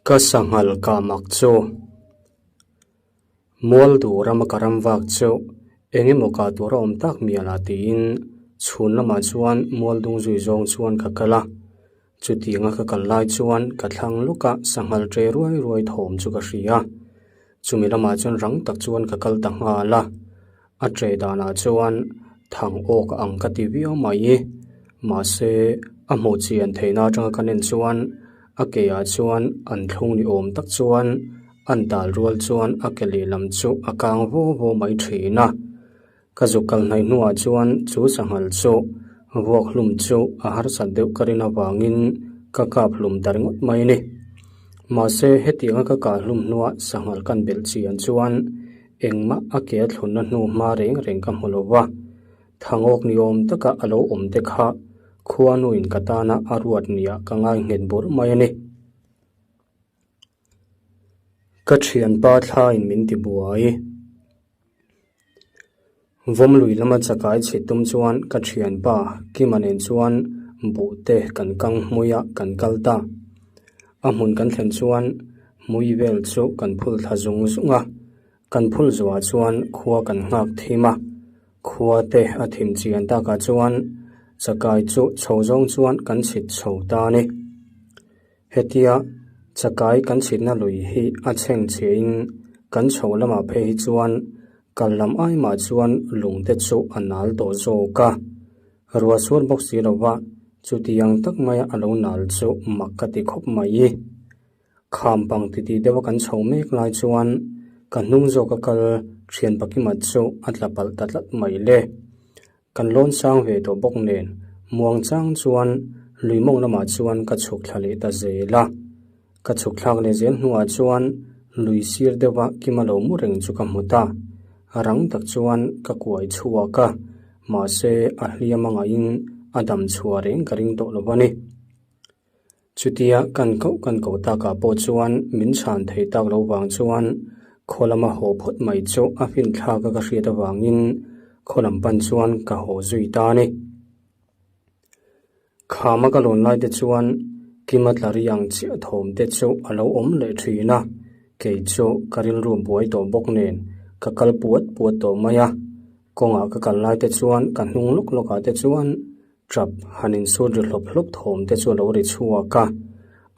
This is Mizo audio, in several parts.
Ka sanghal kah mak chu Mual duh rama ka ram vak chu eng emaw kah tur a awm tak mial ah tiin chhun lamah chuan mual dung zui zawng chuan ka kal a. Chutianga ka kal lai chuan ka thlang lawk a sanghal ṭe ruai ruai thawm chu ka hria. Chumi lamah chuan rang tak chuan ka kal ta nghal a. A ṭe danah chuan thang awk ang ka ti viau mai. Mahse, a hmuh chian theihna atanga ka nen chuan a ke ah chuan an thlung ni awm tak chuan an dal rual chuan a ke lehlam chu a kang vaw vaw mai thin a. Ka zuk kal hnaih hnuah chuan chu sanghal chu vuak hlum chu a harsat deuh ka rin avangin ka kap hlum ta ringawt mai a ni. Mahse, hetianga ka kah hlum hnua sanghal kan belh chian chuan Engmah a ke a thlunna hnu hma reng reng ka hmu lo va, thangawk ni awm taka a lo awm te kha khuanuin ka tana a ruat nia ka ngai nghet bur mai a ni. Ka thianpa thlaiin min ti buai. Vawmlui lama chakai chhit tum chuan ka thianpa Kima nen chuan buh te kan kang hmui a kan kal ta. A hmun kan thlen chuan hmui vel chu kan phul thla zung zung a, kan phul zuah chuan khua kan nghak thim a, khua te a thim chian takah chuan chakai chu chho zawng chuan kan chhit chho ta a ni. Hetia chakai kan chhitna lui hi a chheng chhiahin kan chho lamah phei hi chuan kal lam ai mah chuan lung te chu a nal tawh zawk a. Ruah sual bawk si lo va, chutiang tak maia a lo nal chu mak ka ti khawp mai. Kham pang titi deuha kan chho mek lai chuan ka hnung zawka kal thian pakimat chu a tla palh ta tlat mai le. Kan lawn sang ve tawh bawk nen muang chang chuan lui mawng lamah chuan ka chhuk thla leh ta zel a. Ka chhuk thlak leh zel hnuah chuan lui sir deuha kima lo mu reng chu ka hmu ta. Rang tak chuan ka kuai chhuak a, mahse a hliam a ngaihin a dam chhuah reng ka ring tawh lo a ni. Chutia kan koh kan koh takah pawh chuan min chhan thei tak lo vang chuan khaw lama haw phawt mai chu a finthlak a ka hriat avangin khaw lam pan chuan ka haw zui ta a ni. Khama ka lawn lai te chuan Kima tla ri ang chiah thawm te chu a lo awm leh thin a, kei chu ka rilru buai tawh bawk nen ka kal puat puat tawh mai a. Kawngah ka kal lai te chuan ka hnung lawk lawkah te chuan tap han insut ri hlawp hlawp thawm te chu a lo ri chhuak a,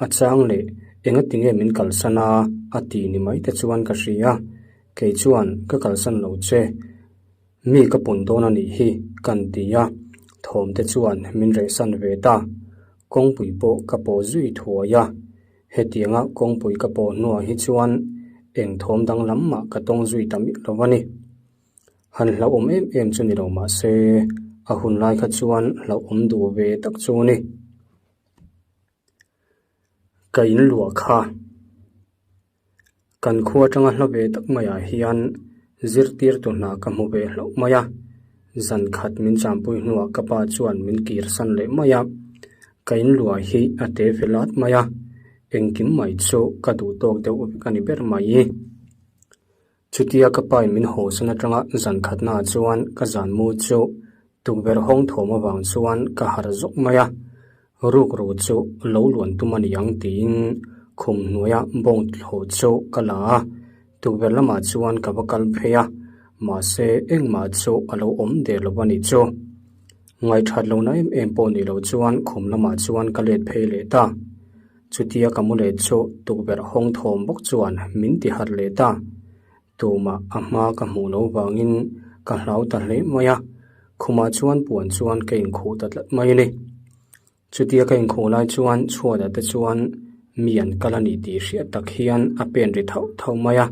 a chang leh engati nge min kalsan a a ti ni mai te chuan ka hria, kei chuan ka kalsan lo che. Mi ka pun dawn a nih hi kan ti a, thawm te chuan min rehsan ve ta. Kawngpui pawh ka pawh zui thuai a, hetianga kawngpui ka pawh hnuah hi chuan eng thawm danglam mah ka tawng zui ta miah lo a ni. Han hlauhawm em em chu ni lo mah se, a hun lai kha chuan hlauhawm duh ve tak chu a ni. Ka inluah kha. Kan khua atanga hla ve tak maiah hian zirtirtu hna ka hmu ve hlauh mai a, zan khat min champui hnuah ka pa chuan min kir san leh mai a, ka inluah hi a te fel at mai a, engkim mai chu ka duh tawk deuh vek a ni ber mai. Chutia ka pain min haw san atanga zan khatnaah chuan ka zan mu chu tukverh hawng thawm avang chuan ka harh zawk mai a, rukru chu lo luan tum a ni ang tiin khum hnuaia bawng thlawh chu ka la a, tukverh lamah chuan ka va kal phei a, mahse engmah chu a lo awm der lo a nih chu. Ngaihthat lohna em em pawh ni lo chuan khum lamah chuan ka let phei leh ta. Chutia ka mu leh chu tukverh hawng thawm bawk chuan min ti harh leh ta. Tumah a hma ka hmuh loh vangin ka hlau ta hle mai a, khumah chuan puan chuan ka inkhuh ta tlat mai a ni. Chutia ka inkhuh lai chuan chhuatah te chuan mi an kal a ni tih hriat tak hian a pen ri thauh thauh mai a.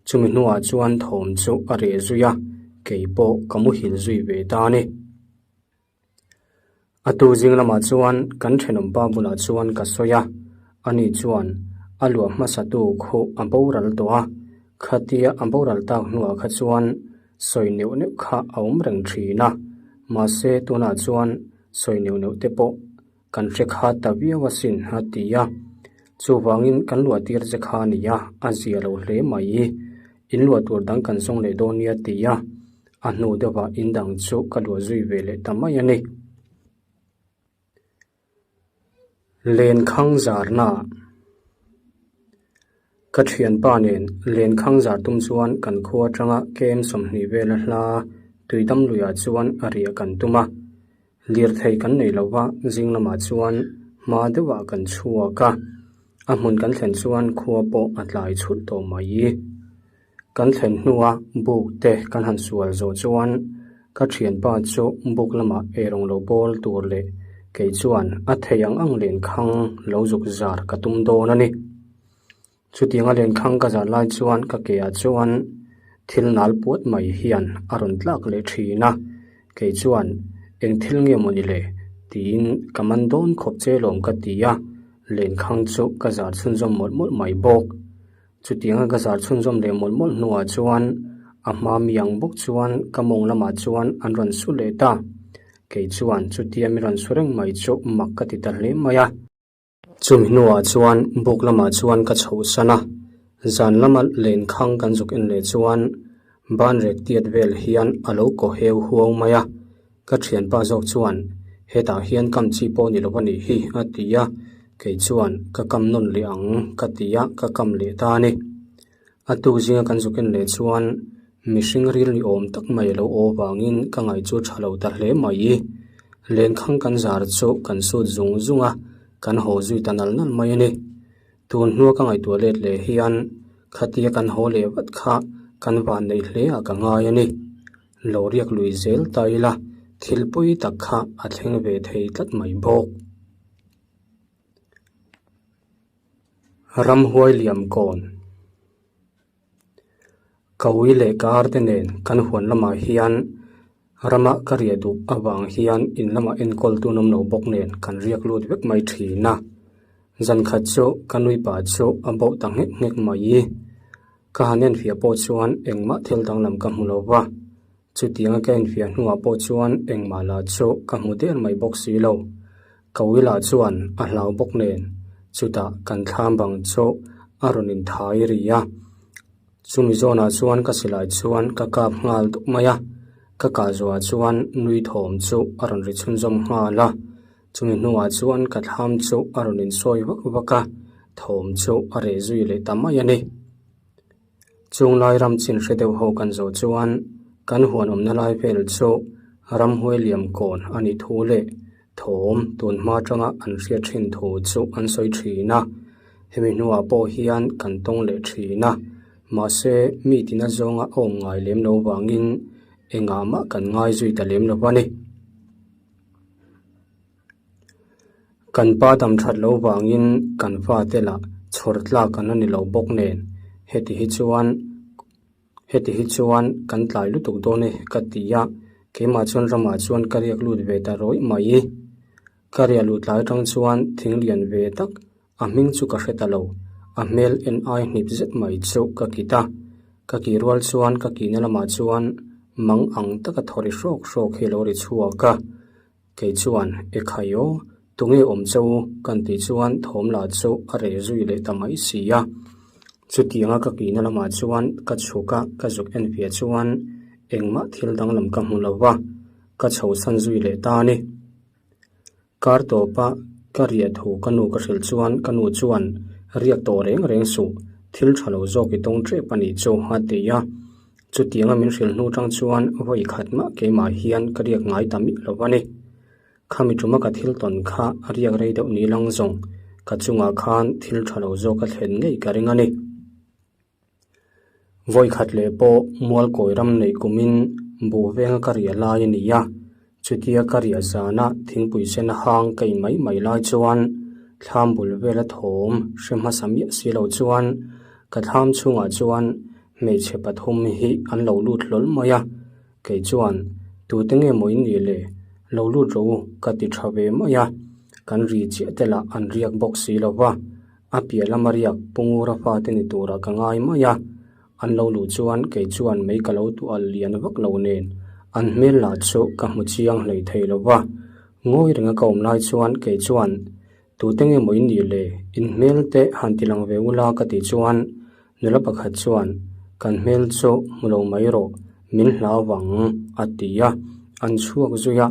Chumi hnuah chuan thawm chu a reh zui a, kei pawh ka muhil zui ve ta a ni. A tu zing lamah chuan kan thenawm pa bulah chuan ka sawi a, ani chuan a luah hmasa tu khuh a boral tawh a, khatia a boral tak hnuah kha chuan sawi neuh neuh kha a awm reng thin a, mahse tunah chuan sawi neuh neuh te pawh kan hre kha ta viau asin a ti a, chuvangin kan luah tir che kha a ni a, a zia lo hle mai, in luah tur dang kan zawng leh dawn nia ti a. A hnu deuhah in dang chu ka luah zui ve leh ta mai a ni. Lenkhang zarna. Ka thianpa nen lenkhang zar tum chuan kan khua atanga KM 20 vela hla Tuidam luiah chuan a riah kan tum a. Lirthei kan nei lo va, zing lamah chuan hma deuhah kan chhuak a. A hmun kan thlen chuan khua pawh a tlai chhulh tawh mai. Kan thlen hnua buk te kan han sual zawh chuan ka thianpa chu buk lamah eirawng lo bawl tur leh kei chuan a thei ang ang lenkhang lo zuk zar ka tum dawn a ni. Chutianga lenkhang ka zar lai chuan ka ke ah chuan thil nal puat mai hian a rawn tlak leh thin a, kei chuan eng thil nge maw ni le tiin ka man dawn khawp che lawm ka ti a, lenkhang chu ka zar chhunzawm mawlh mawlh mai bawk. Chutianga ka zar chhunzawm leh mawlh mawlh hnuah chuan a hma mi ang bawk chuan ka mawng lamah chuan an rawn su leh ta. Kei chuan chutia mi rawn su reng mai chu mak ka ti ta hle mai a. Chumi hnuah chuan buk lamah chuan ka chhohsan a, zan lama lenkhang kan zuk en leh chuan banrek tiat vel hian a lo kaw heu huau mai a. Ka thianpa zawk chuan, Hetah hian kam chi pawh ni lo a nih hi, a ti a. Kei chuan, Ka kam nawn leh ang, ka ti a, ka kam leh ta a ni. A tuk zinga kan zuk en leh chuan mihring ril ni awm tak mai a lo aw vangin ka ngaih chu tha lo ta hle mai. Lenkhang kan zar chu kan sut zung zung a, kan haw zui ta nal nal mai a ni. Tun hnua ka ngaihtuah let leh hian khatia kan haw leh vat kha kan van neih hle ah ka ngai a ni. Lo riak lui zel ta ila thil pawi tak kha a thleng ve thei tlat mai bawk. Ramhuai liam kawn Ka ui leh ka ar te nen kan huan lamah hian rama ka riah duh avang hian in lamah enkawl tun awm lo bawk nen kan riak lut vek mai thin a. Zan khat chu ka nui pa chu a bauh ta nghek nghek mai. Ka han enfiah pawh chuan engmah thil danglam ka hmu lo va, chutianga ka enfiah hnuah pawh chuan engmah lah chu ka hmu der mai bawk si lo. Ka ui lah chuan a hlau bawk nen, chutah kan thlam bang chu a rawn inthai ri a. Chumi zawnah chuan ka silai chuan ka kap nghal dup mai a, ka kah zuah chuan nui thawm chu a rawn ri chhunzawm nghal a. Chumi hnuah chuan ka thlam chu a rawn insawi vak vak a, thawm chu a reh zui leh ta mai a ni. Chunglai ram chin hre deuh ho kan zawh chuan kan huan awmna lai vel chu ramhuai liam kawn a nih thu leh thawm tun hma atanga an hriat thin thu chu an sawi thin a. Hemi hnuah pawh hian kan tawng leh thin a, mahse mi tina zawnga a awm ngai lem lo vangin engah mah kan ngai zui ta lem lo a ni. Kan pa dam that lo vangin kan fate lah chhawr tlak an la ni lo bawk nen heti hi chuan heti hi chuan kan tlai lutuk dawn e ka ti a, keimah chuan ramah chuan ka riak lut ve ta rawih mai. Ka riah luh tlai atang chuan thing lian ve tak a hming chu ka hre ta lo, a hmel en ai hnip zet mai chu ka kit a, ka kih rual chuan ka kihna lamah chuan mang ang taka thaw ri hrawk hrawk hi a lo ri chhuak a, kei chuan e khai aw, tunge awm che u kan tih chuan thawm lah chu a reh zui leh ta mai si a. Chutianga ka kihna lamah chuan ka chhuk a, ka zuk en fiah chuan engmah thil danglam ka hmu lo va, ka chhosan zui leh ta a ni. Kar tawpa ka riah thu ka nu ka hrilh chuan ka nu chuan riak tawh reng reng suh, thil tha lo zawk i tawng tep a nih chu a ti a. Chutianga min hrilh hnu tang chuan vawi khat mah keimah hian ka riak ngai ta miah lo a ni. Khami tuma ka thil tawn kha a riak rei deuh ni lang zawng ka chungah khan thil tha lo zawk a thlen ngei ka ring a ni. Vawi khat leh pawh Mualkawi ram neih kumin buh venga ka riah lai a ni a, chutia ka riah zana thingpui sen hang ka in mai mai lai chuan thlam bul vela thawm hre hmasa miah si lo chuan ka thlam chhungah chuan hmeichhe pathum hi an lo lut hlawl mai a, kei chuan tute nge maw in nih le lo lut rawh u ka ti tha ve mai a, kan ri chiah te lah an riak bawk si lo va. A piah lama riak Pu Ngura fate ni turah ka ngai mai a, an lo luh chuan kei chuan mei ka lo tuah lian vak lo nen an hmel lah chu ka hmu chiang hlei thei lo va. Ngawi renga ka awm lai chuan kei chuan tute nge maw in nih le, in hmel te han ti lang ve ula ka tih chuan nula pakhat chuan kan hmel chu hmu lo mai rawh, min hlau vang a ti a, an chhuak zui a,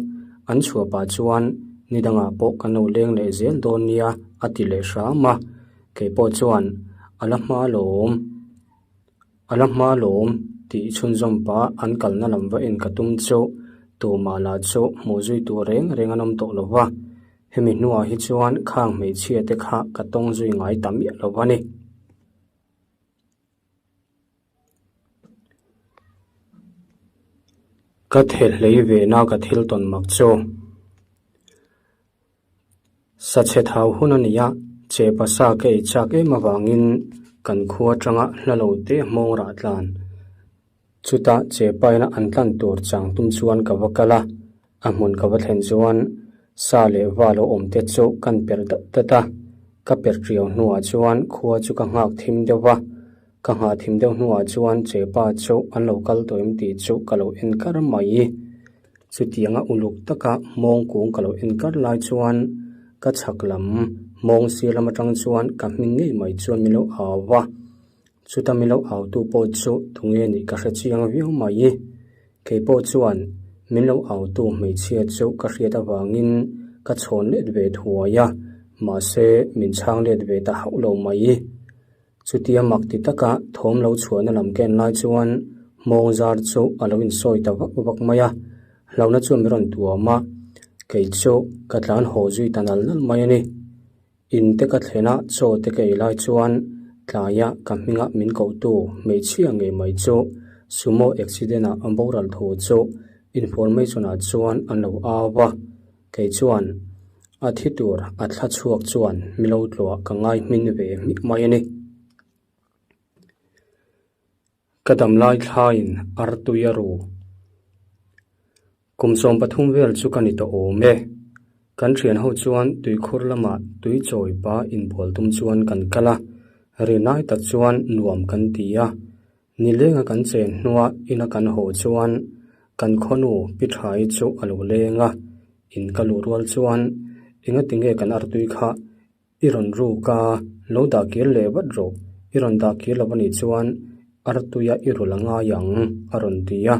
an chhuah pah chuan ni dangah pawh kan lo leng leh zel dawn nia a ti leh hram a, kei pawh chuan A la hma lawm, a la hma lawm tih chhunzawm pah an kalna lam va en ka tum chu tumah lah chu hmuh zui tur reng reng an awm tawh lo va. Hemi hnuah hi chuan khang hmeichhia te kha ka tawng zui ngai ta miah lo a ni. Ka thelhlei ve na ka thil tawn mak chu. Sachhe thau hun a ni a, chepa sa ka ei chak em avangin kan khua atanga hla lo te hmawng rah tlan. Chutah chepaina an tlan tur chang tum chuan ka va kal a, a hmun ka va thlen chuan sa leh va lo awm te chu kan per dat dat a, ka per triau hnuah chuan khua chu ka nghak thim deuh va, ka nghah thim deuh hnuah chuan chepa chu an lo kal tawh em tih chu ka lo en kar mai. Chutianga uluk taka hmawng kung ka lo en kar lai chuan ka chhak lam hmawng sir lam atang chuan ka hming ngei mai chuan min lo au va. Chuta min lo autu pawh chu tunge nih ka hre chiang viau mai. Kei pawh chuan min lo autu hmeichhia chu ka hriat avangin ka chhawn let ve thuai a, mahse min chhang let ve ta hauh lo mai. Chutia mak ti taka thawm lo chhuahna lam ken lai chuan hmawng zar chu a lo insawi ta vak vak mai a, hlauhna chuan min rawn tuam a, kei chu ka tlan haw zui ta nal nal mai a ni. In te ka thlen a, chaw te ka ei lai chuan tlaia ka hminga min kohtu hmeichhia ngei mai chu sumo accident ah a boral thu chu information ah chuan an lo au a, kei chuan a thi tur a thla chhuak chuan milo tluah ka ngai hmin ve hmiah mai a ni. Ka dam lai thlaiin artui a ru. Kum 13 vel chu ka ni tawh awm e. Kan thian ho chuan tuikhur lamah tui chawi pa inbual tum chuan kan kal a, rinai tak chuan nuam kan ti a. Nilenga kan chen hnua ina kan haw chuan kan khawnu Pi Thai chu a lo leng a, in ka luh rual chuan engatinge kan artui kha I rawn ruk a, lo dah kir leh vat rawh. I rawn dah kir lo a nih chuan artuia i rul a ngai ang, a rawn ti a.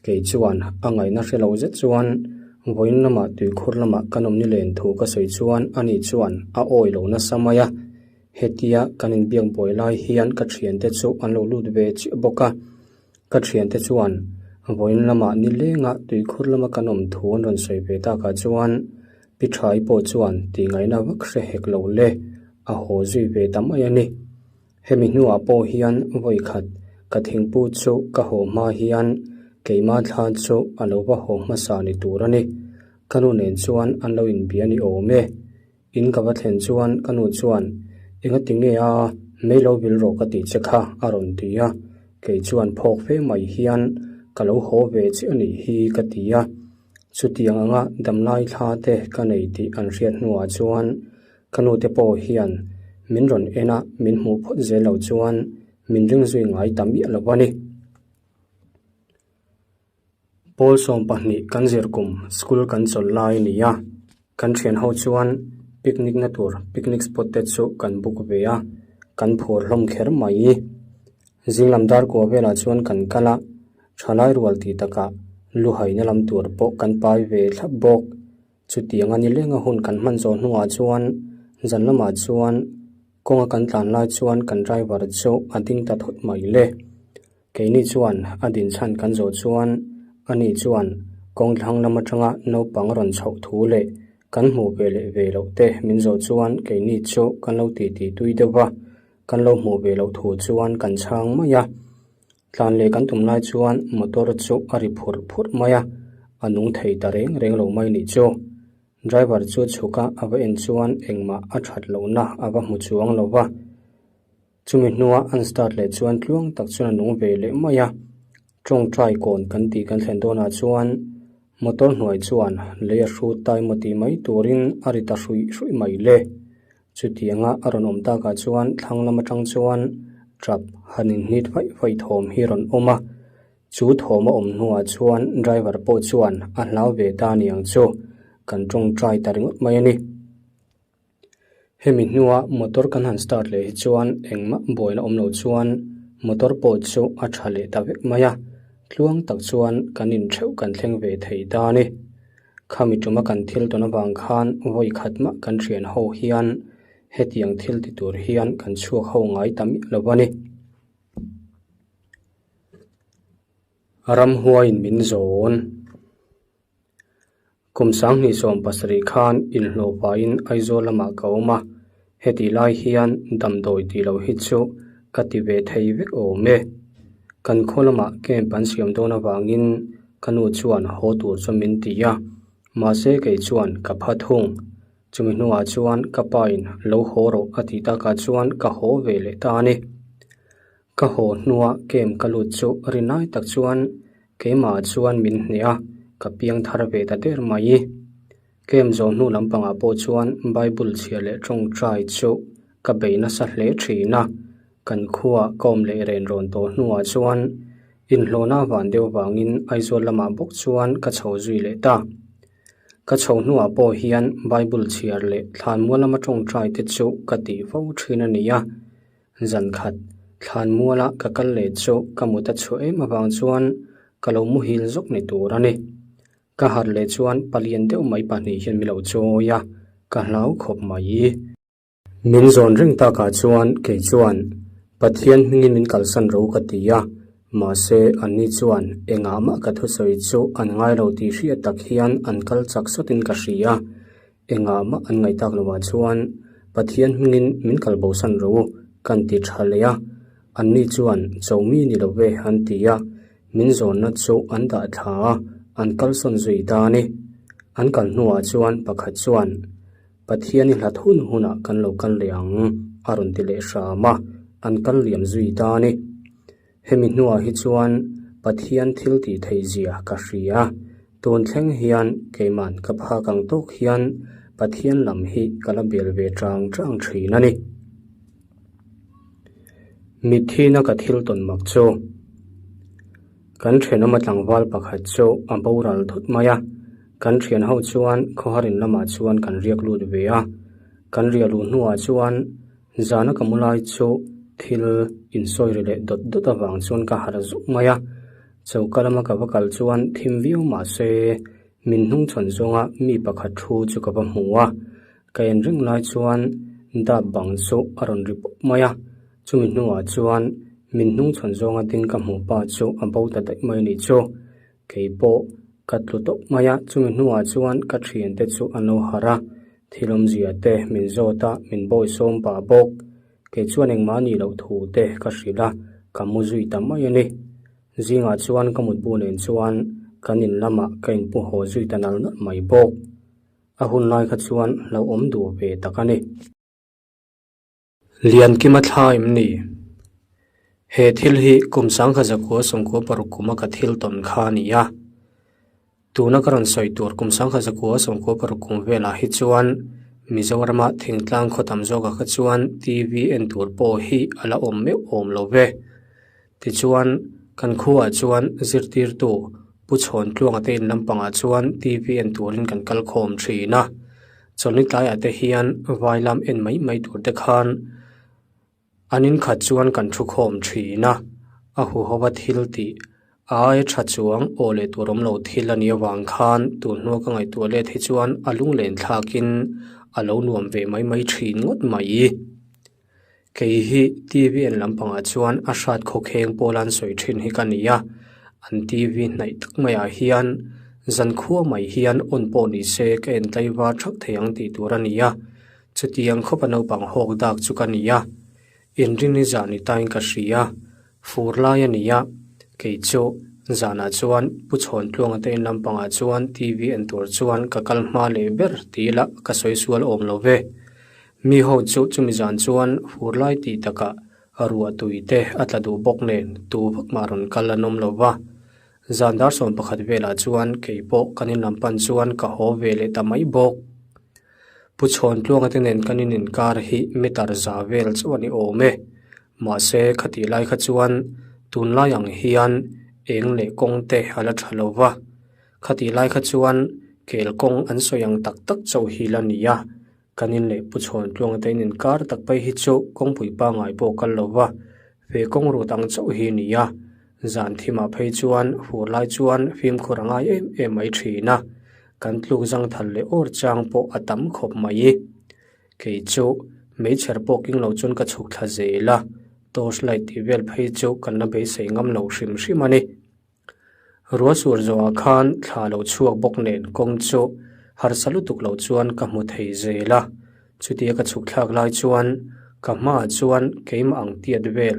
Kei chuan a ngaihna hre lo zet chuan vawiin lamah tuikhur lamah kan awm ni len thu ka sawi chuan ani chuan a awi lo nasa mai a. Hetia kan inbiak buai lai hian ka thiante chu an lo lut ve chiah bawk a. Ka thiante chuan vawiin lamah nilenga tuikhur lama kan awm thu an rawn sawi ve takah chuan Pi Thai pawh chuan tihngaihna vak hre hek lo le, a haw zui ve ta mai a ni. Hemi hnuah pawh hian vawi khat ka thingpu chu ka haw hma hian keimah thla chu a lo va haw hmasa ni tur a ni. Ka nu nen chuan an lo inbia ni awm e. In ka va thlen chuan ka nu chuan, Engati nge a, mei lo vil rawh ka tih che kha, a rawn ti a. Kei chuan phawk fe mai hian ka lo haw ve chiah a nih hi ka ti a. Chutiang anga damlai thla te ka nei tih an hriat hnuah chuan ka nu te pawh hian min rawn en a, min hmuh phawt zel lo chuan min ring zui ngai ta miah lo a ni. Pawl 12 kan zir kum school kan chawlh lai a ni a, kan thian ho chuan picnic na tur picnic spot te chu kan book ve a, kan phur hlawm kher mai. Zinglam dar kua velah chuan kan kal a, thalai rual tih takah luhaina lam tur pawh kan pai ve thlap bawk. Chutiang a ni lenga hun kan hman zawh hnuah chuan zan lamah chuan kawnga kan tlan lai chuan kan driver chu a ding ta thut mai le. Keini chuan a din chhan kan zawh chuan ani chuan kawng thlang lam atanga naupang rawn chhoh thu leh kan hmuh ve leh ve loh te min zawh chuan keini chu kan lo titi tui deuh va. Kan lo hmuh ve loh thu chuan kan chhang mai a, tlan leh kan tum lai chuan motor chu a ri phurh phurh mai a, a nung thei ta reng reng lo mai nih chu. Driver chu chhuk a a va en chuan engmah a that lohna a va hmu chuang lo va, chumi hnua an start leh chuan tluang tak chuan a nung ve leh mai a, tawngtai kawn kan tih kan thlen dawnah chuan motor hnuai chuan lei a hrut tai maw tih mai turin a ri ta hruih hruih mai le. Chutianga a rawn awm takah chuan thlang lam atang chuan tap han inhnit vaih vaih thawm hi rawn awm a, chu thawm a awm hnuah chuan driver pawh chuan a hlau ve ta aniang chu kan tawngtai ta ringawt mai a ni. Hemi hnua motor kan han start leh hi chuan engmah buaina awm lo chuan motor pawh chu a tha leh ta vek mai a, tluang tak chuan kan intheuh kan thleng ve thei ta a ni. Khami tuma kan thil tawn avang khan vawi khat mah kan thian ho hian Hetiang thil ti tur hian kan chhuak ho ngai ta miah lo a ni. Ramhuaiin min zawn. Kum 2017 khan inhlawh pahin Aizawl lamah ka awm a, hetih lai hian damdawi tih loh hi chu ka ti ve thei vek awm e. Kan khaw lamah camp an siam dawn avangin ka nu chuan haw tur chu min ti a, mahse kei chuan ka pha thung. Chumi hnuah chuan ka pain lo haw rawh a tih takah chuan ka haw ve leh ta a ni. Ka haw hnua camp ka lut chu rinai tak chuan keimah chuan min hneh a, ka piang thar ve ta der mai. Camp zawh hnu lampangah pawh chuan Bible chhia leh tawngtai chu ka bei nasa hle thin a, kan khuaa ka awm leh ren rawn tawh hnuah chuan inhlawhna van deuh vangin Aizawl lamah bawk chuan ka chho zui leh ta. Ka chho hnuah pawh hian Bible chhiar leh thlanmual lama tawngtai te chu ka tih fo thin a ni a. Zan khat, thlanmuala ka kal leh chu ka mut a chhuah em avang chuan ka lo muhil zawk ni tur a ni. Ka harh leh chuan palian deuh mai pahnih hian mi lo chawi a, ka hlau khawp mai. Min zawn reng takah chuan kei chuan Pathian hmingin min kalsan ro ka ti a, mahse anni chuan engah mah ka thusawi chu an ngai lo tih hriat tak hian an kal chak sawtin ka hria. Engah mah an ngaih tak lovah chuan Pathian hmingin min kal bosan ro kan ti tha leh a, anni chuan chomi ni lo ve an ti a, min zawnna chu an dah thla a, an kalsawn zui ta a ni. An kal hnuah chuan pakhat chuan Pathian i hlat hun hunah kan lo kal leh ang a rawn ti leh hram a, an kal liam zui ta a ni. Hemi hnuah hi chuan Pathian thil tih theih zia ka hria. Tun thleng hian keiman ka phak ang tawk hian Pathian lam hi ka la bel ve chang chang thin a ni. Mitthina ka thil tawn mak chu kan thenawma tlangval pakhat chu a boral thut mai a. Kan thian ho chuan khawharin lamah chuan kan riak lut ve a. Kan riah luh hnuah chuan Zana ka mu lai chu thil insawi ri leh dawt dawt avang chuan ka harh zuk mai a, choka lama ka va kal chuan thim viau mah se min hnung chhawn zawnga mi pakhat thu chu ka va hmu a, ka en reng lai chuan dap bang chu a rawn ri pawp mai a, chumi hnuah chuan min hnung chhawn zawnga ding ka hmuh pa chu a bo ta daih mai a nih chu. Kei pawh ka tlu tawp mai a, chumi hnuah chuan ka thiante chu an lo harh a, thil awmzia te min zawt a, min bawi sawm pah bawk. Kei chuan engmah nih loh thu te ka hrilh a, ka mu zui ta mai a ni. Zingah chuan ka mutbu nen chuan kan in lamah ka inpu haw zui ta nal nalh mai bawk. A hun lai kha chuan hlauhawm duh ve tak a ni. Liankima thla em ni? He thil hi kum 1996 kuma ka thil tawn kha a ni a. Tuna ka rawn sawi tur kum 1996 kum velah hi chuan Mizorama thingtlang khaw tam zawkah kha chuan TV en tur pawh hi a la awm meuh awm lo ve. Tichuan, kan khuaah chuan zirtirtu Pu Chhawntluanga te in lampangah chuan TV en turin kan kal khawm thin a. Chawlhni tlaiah te hian vai lam en mai mai tur te khan an inkhat chuan kan thu khawm thin a. A huhova thil tih a aia tha chuang aw leh tur awm lo thil a nih avang khan tun hnua ka ngaihtuah let hi chuan a lunglen thlakin a lo nuam ve mai mai thin ngawt mai. Kei hi TV en lampangah chuan a hrat khawkheng pawl an sawi thin hi ka ni a, an TV hnaih tak maiah hian zankhua mai hian on pawh ni se ka en tlaivar thak thei ang tih tur a ni a, chutiang khawpa naupang hawk dak chu ka ni a, inrin hi zah ni tain ka hria, fur lai a ni a, kei chu zanah chuan Pu Chhawntluanga te in lampangah chuan TV en tur chuan ka kal hma leh ber tih ila ka sawi sual awm lo ve. Mi ho chu chumi zan chuan fur lai tih takah ruah tui te a tla duh bawk nen tu vak mah rawn kal an awm lo va. Zan dar 11 velah chuan kei pawh kan in lam pan chuan ka haw ve leh ta mai bawk. Pu Chhawntluanga te nen kan in inkar hi meter za vel chu a ni awm e. Mahse khatih lai kha chuan tunlai ang hian eng leh kawng te a la tha lo va. Khatih lai kha chuan kel kawng an sawi ang tak tak chauh hi la ni a. Kan in leh Pu Chhawntluanga te in inkar tak phei hi chu kawngpui pangngai pawh kal lo va, ve kawng rut ang chauh hi a ni a. Zan thimah phei chuan fur lai chuan fimkhur a ngai em em mai thin a, kan tluk zangthal leh awr chang pawh a tam khawp mai. Kei chu Meichher pawh keng lo chuan ka chhuk thla zel a, torch light tih vel phei chu kan la beisei ngam lo hrim hrim a ni. Ruah sur zawhah khan thla lo chhuak bawk nen kawng chu harsa lutuk lo chuan ka hmu thei zel a, chutia ka chhuk thlak lai chuan ka hmaah chuan keimah ang tiat vel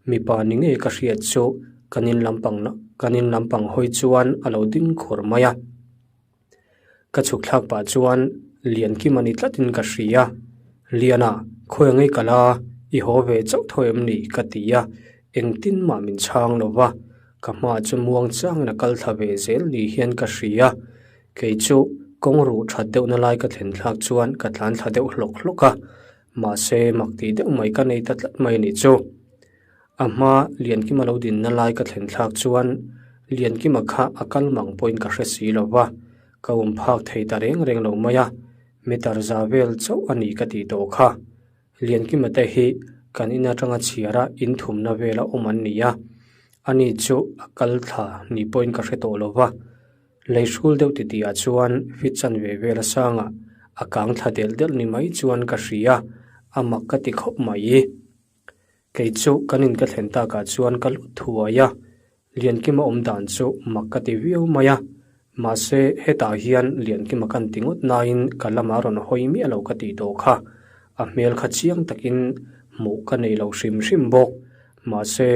mipa ni ngei ka hriat chu kan in lampang kan in lampang hawi chuan a lo ding khur mai a. Ka chhuk thlak pah chuan Liankima ni tlatin ka hria. Liana, khawi angai ka la, i haw ve chauh tho em ni? ka ti a, engtin mah min chhang lo va, ka hmaah chu muang changin a kal thla ve zel ni hian ka hria. Kei chu kawng ruh that deuhna lai ka thlen thlak chuan ka tlan thla deuh hlawk hlawk a, mahse mak tih deuh mai ka nei ta tlat mai a nih chu. A hma Liankima lo dinna lai ka thlen thlak chuan Liankima kha a kal mang pawhin ka hre si lo va, ka awm phak thei ta reng reng lo mai a, meter za vel chauh a ni ka tih tawh kha. Liankima te hi kan in atanga chhiara in thumna vela awm an ni a, ani chu a kal thla ni pawhin ka hre tawh lo va. Lei hrul deuh titih ah chuan fit chanve vel a sangah a kang thla delh delh ni mai chuan ka hria, a mak ka ti khawp mai. Kei chu kan in ka thlen takah chuan ka lut thuai a, Liankima awm dan chu mak ka ti viau mai a, mahse hetah hian Liankima kan ti ngawt nain ka lamah rawn hawi miah lo ka tih tawh kha, a hmel kha chiang takin hmuh ka nei lo hrim hrim bawk, mahse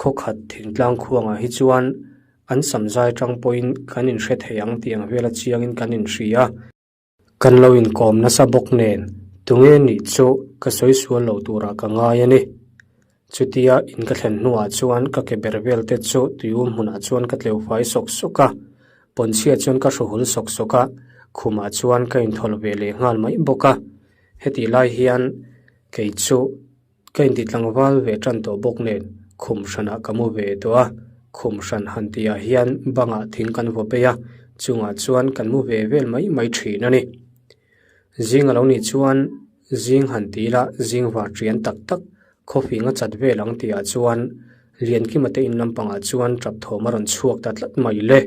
khawkhat thingtlang khuangah hi chuan an samzai tang pawhin kan inhre thei ang tih ang vela chiangin kan inhria. Kan lo inkawm nasa bawk nen tunge nih chu ka sawi sual lo turah ka ngai a ni. Chutia in ka thlen hnuah chuan ka ke ber vel te chu tuium hmunah chuan ka tleu fai sawk sawk a, pawnchhia chuan ka hruhul sawk sawk a, khumah chuan ka inthawlh ve leh nghal mai bawk a. Hetih lai hian kei chu Ka inti tlangval ve tan tawh bawk nen khum hranah ka mu ve tawh a, khum hran han tihah hian bangah thing kan vaw phei a, chungah chuan kan mu ve vel mai mai thin a ni. Zing a lo nih chuan zing han ti ila zing var ṭian tak tak khawfing a chat vel ang tihah chuan Liankima te in lampangah chuan ṭap thawm a rawn chhuak ta tlat mai le.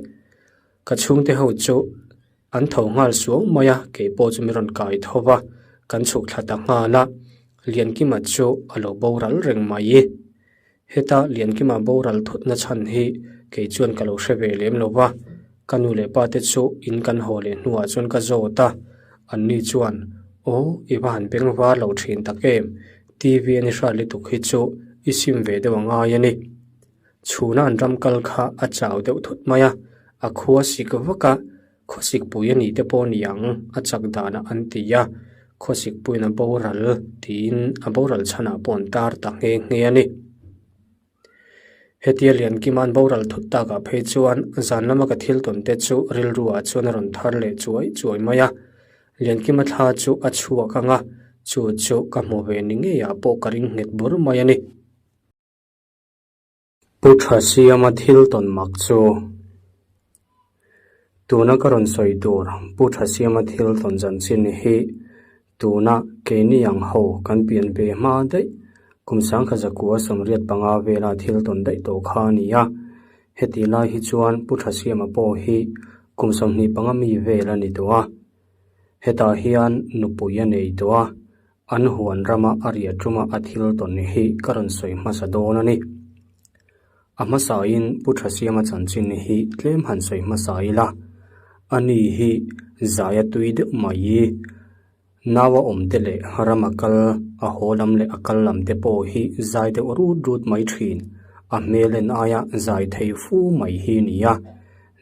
Ka chhungte ho chu an tho nghal suau mai a, kei pawh chu min rawn kai tho va, kan chhuk thla ta nghal a, Liankima chu a lo boral reng mai. Heta Liankima boral thutna chhan hi kei chuan ka lo hre ve lem lo va, ka nu leh pa te chu in kan haw leh hnuah chuan ka zawt a, anni chuan, Aw, i va han beng var lo thin tak em, TV a ni hrat lutuk hi chu i sim ve deuh a ngai a ni. Chhuna an ram kal kha a chau deuh thut mai a, a khua sik vak a, khawsik pui a nih te pawh ni ang a chak danah an ti a, khawsik puiin a boral tiin a boral chhanah pawh an tar ta nghe nghe a ni. Hetia Liankima an boral thut takah phei chuan zan lama ka thil tawn te chu rilru ah chuan a rawn thar leh chuai chuai mai a, Liankima thla chu a chhuak ang a, chu chu ka hmu ve ni ngeiah pawh ka ring nghet bur mai a ni. Pu Tha Siama thil tawn mak chu Tuna ka rawn sawi tur Pu Tha Siama thil tawn chanchin hi tuna keini ang ho kan pian ve hma daih kum sangkha zakua 85 vela thil tawn daih tawh kha a ni a. Heti lai hi chuan Pu Tha Siama pawh hi kum 25 mi vel a ni tawh a. Hetah hian nupui a nei tawh a. An huan rama a riah tuma a thil tawn hi ka rawn sawi hmasa dawn a ni. A hmasain Pu Thasiama chanchin hi tlem han sawi hmasa ila, ani hi zaia tui deuh mai. Naua awmte leh rama kal, a haw lam leh a kal lam te pawh hi zai deuh rut rut mai thin. A hmel en aia zai thei fu mai hi ni a.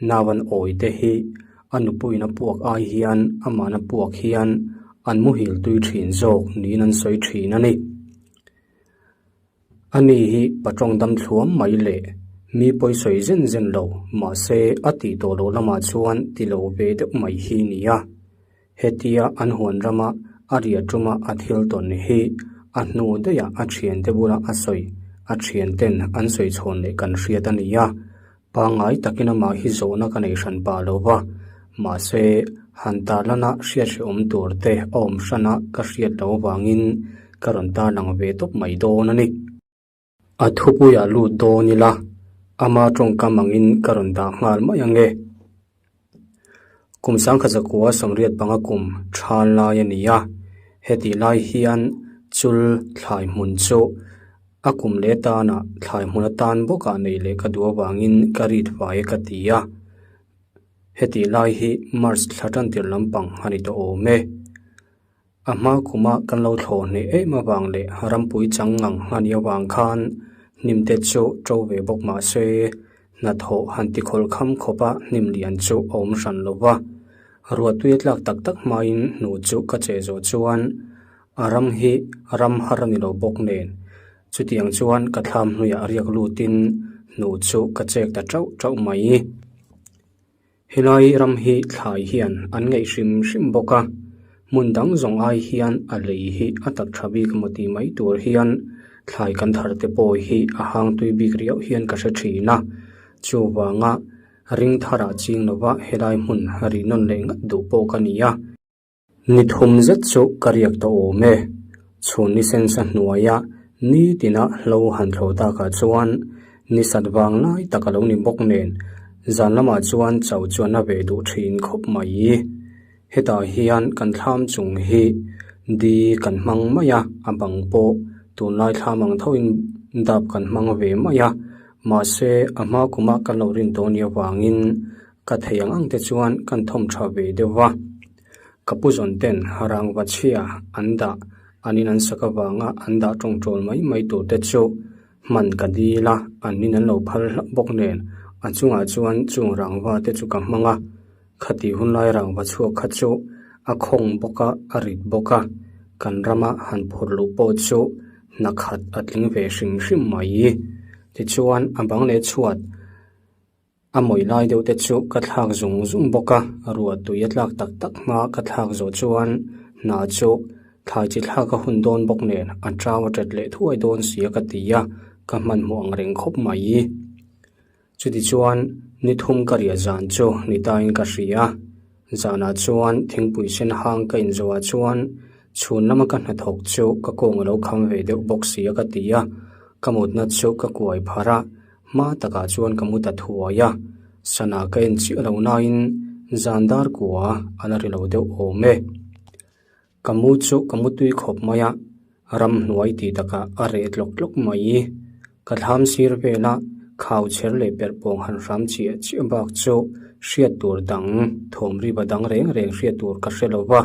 Nauan awi te hi a nupuiin a puak ai hian amahna puak hian an muhil tui thin zawk niin an sawi thin a ni. Ani hi patawng dam thluam mai leh mi pawi sawi zen zen lo mahse a tih tawh loh lamah chuan ti lo ve deuh mai hi ni a. Hetia an huan rama a riah tuma a thil tawn hi a hnu daihah a thiante bula a sawi a thianten an sawi chhawn leh kan hriat a ni a. Pangngai takin amah hi zawhna ka nei hran pah lo va, mahse han tarlana hriat hrehawm tur te a awm hrana ka hriat loh avangin ka rawn tarlang ve tawp mai dawn a ni. A thupuiah lut dawn ila, ama tawngkam angin ka rawn dah nghal mai ang e. Kum sangkhat zakua 85 kum tha lai a ni a. Hetih lai hian chul thlai hmun chu a kum leh tanah thlai hmun atan bawkah neih leh ka duh avangin ka rit fai a ka ti a. Hetih lai hi March thla tan tir lampang a ni tawh awm e. A hma kuma kan lo thlawh hneh em avang leh rampui chang ngang a nih avang khan hnim te chu to ve bawk mah se hnathawh han ti khawl kham khawp a hnim lian chu a awm hran lo va. Ruahtui a tlak tak tak hmain hnu chu ka che zawh chuan a ram hi ram har a ni lo bawk nen chutiang chuan ka thlam hnuiah riak lutin hnu chu ka chek ta tauh tauh mai. Helai ram hi thlai hian an ngaih hrim hrim bawk a, hmun dang zawng ai hian a lei hi a tak tha bik emaw tih mai tur hian thlai kan thar te pawh hi a hang tui bik riau hian ka hre thin a, chuvanga ring tharah ching lova helai hmun rih nawn leh ngat duh pawh ka ni a. Ni thum zet chu ka riak tawh awm e. Chhun ni sensa hnuaia nitina hlo han thlawh takah chuan ni sat vang lai tak a lo ni bawk nen zan lamah chuan chau chuan a ve duh thin khawp mai. Hetah hian kan thlam chung hi di kan hmang mai a, a bang pawh tunlai thlam ang thoin dap kan hmang ve mai a, mahse a hma kuma kan lo rin tawh nia vangin Ka thei ang ang te chuan kan thawm tha ve deuh va. Ka pu zawn ten rangva chhia an dah an in an sak avanga an dah tawngtawl mai mai tur te chu hman ka dil a, an in an lo phal hlauh bawk nen a chungah chuan chung rangva te chu ka hmang a. Khatih hunlai rangva chhuak kha chu a khawng bawk a, a rit bawk a, kan rama han phurh luh pawh chu hna khat a tling ve hrim hrim mai. Tichuan a bang leh chhuat. A mawih lai deuh te chu ka thlak zung zung bawk a, ruah tui a tlak tak tak hma ka thlak zawh chuan hna chu thlai chi thlak a hun dawn bawk nen a chau a tat leh thuai dawn sia ka ti a, ka hmanhmawh ang reng khawp mai. Chuti chuan ni thum ka riah zan chu ni tain ka hria, zanah chuan thingpui sen hang ka inzawh ah chuan chhun lama ka hnathawk chu ka kawng a lo kham ve deuh bawk sia ka ti a, ka mutna chu ka kuai pharh a. Hma takah chuan ka mu ta thuai a, sana ka en chiah lo nain zan dar kua a la ri lo deuh awm e. Ka mu chu ka mu tui khawp mai a, ramhnuai tih takah a reh tlawk tlawk mai. Ka thlam sir vela khau chher leh perh pawng han hram chiah chiah bak chu hriat tur dang, thawm riva dang reng reng hriat tur ka hre lo va.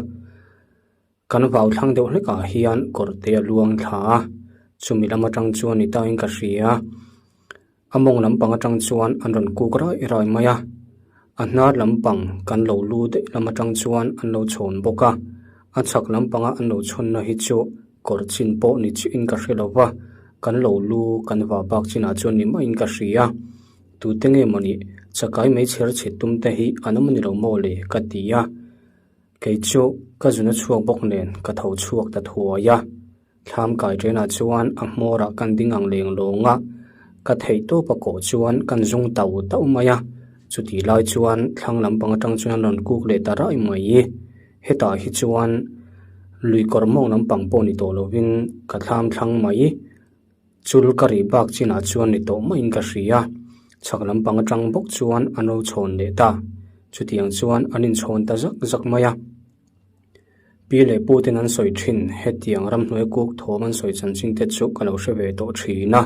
Kan vau thlang deuh hlekah hian kawr te a luang thla a, chumi lam atang chuan ni tangin ka hria. A mawng lampang atang chuan an rawn kuk rai rai mai a, a hnar lampang kan lo lu daih lam atang chuan an lo chhawn bawk a, a chhak lampanga an lo chhawnna hi chu kawr chin pawh ni chiahin ka hre lo va, kan lo lu kan vah bak chinah chuan ni maiin ka hria. Tute nge mawni chakai meichher chhit tum te hi an awm a ni lo maw le ka ti a. Kei chu ka zun a chhuak bawk nen ka tho chhuak ta thuai a, thlam kai ṭenah chuan a hmawrah kan ding ang leng lawng a, ka theih tawp a kawh chuan kan zung tau tauh mai a, chutih lai chuan thlang lampang aṭang chuan an rawn kuk leh ta raih mai. Hetah hi chuan lui kawr mawng lampang pawh ni tawh lovin ka thlam thlang mai. Chul ka rih bak chinah chuan ni tawh maiin ka hria. Chhak lampang atang bawk chuan an lo chhawn leh ta. Chutiang chuan an inchhawn ta zak zak mai a. Pi leh pu ten an sawi thin, hetiang ramhnuai kuk thawm an sawi chanchin te chu ka lo hre ve tawh thin a.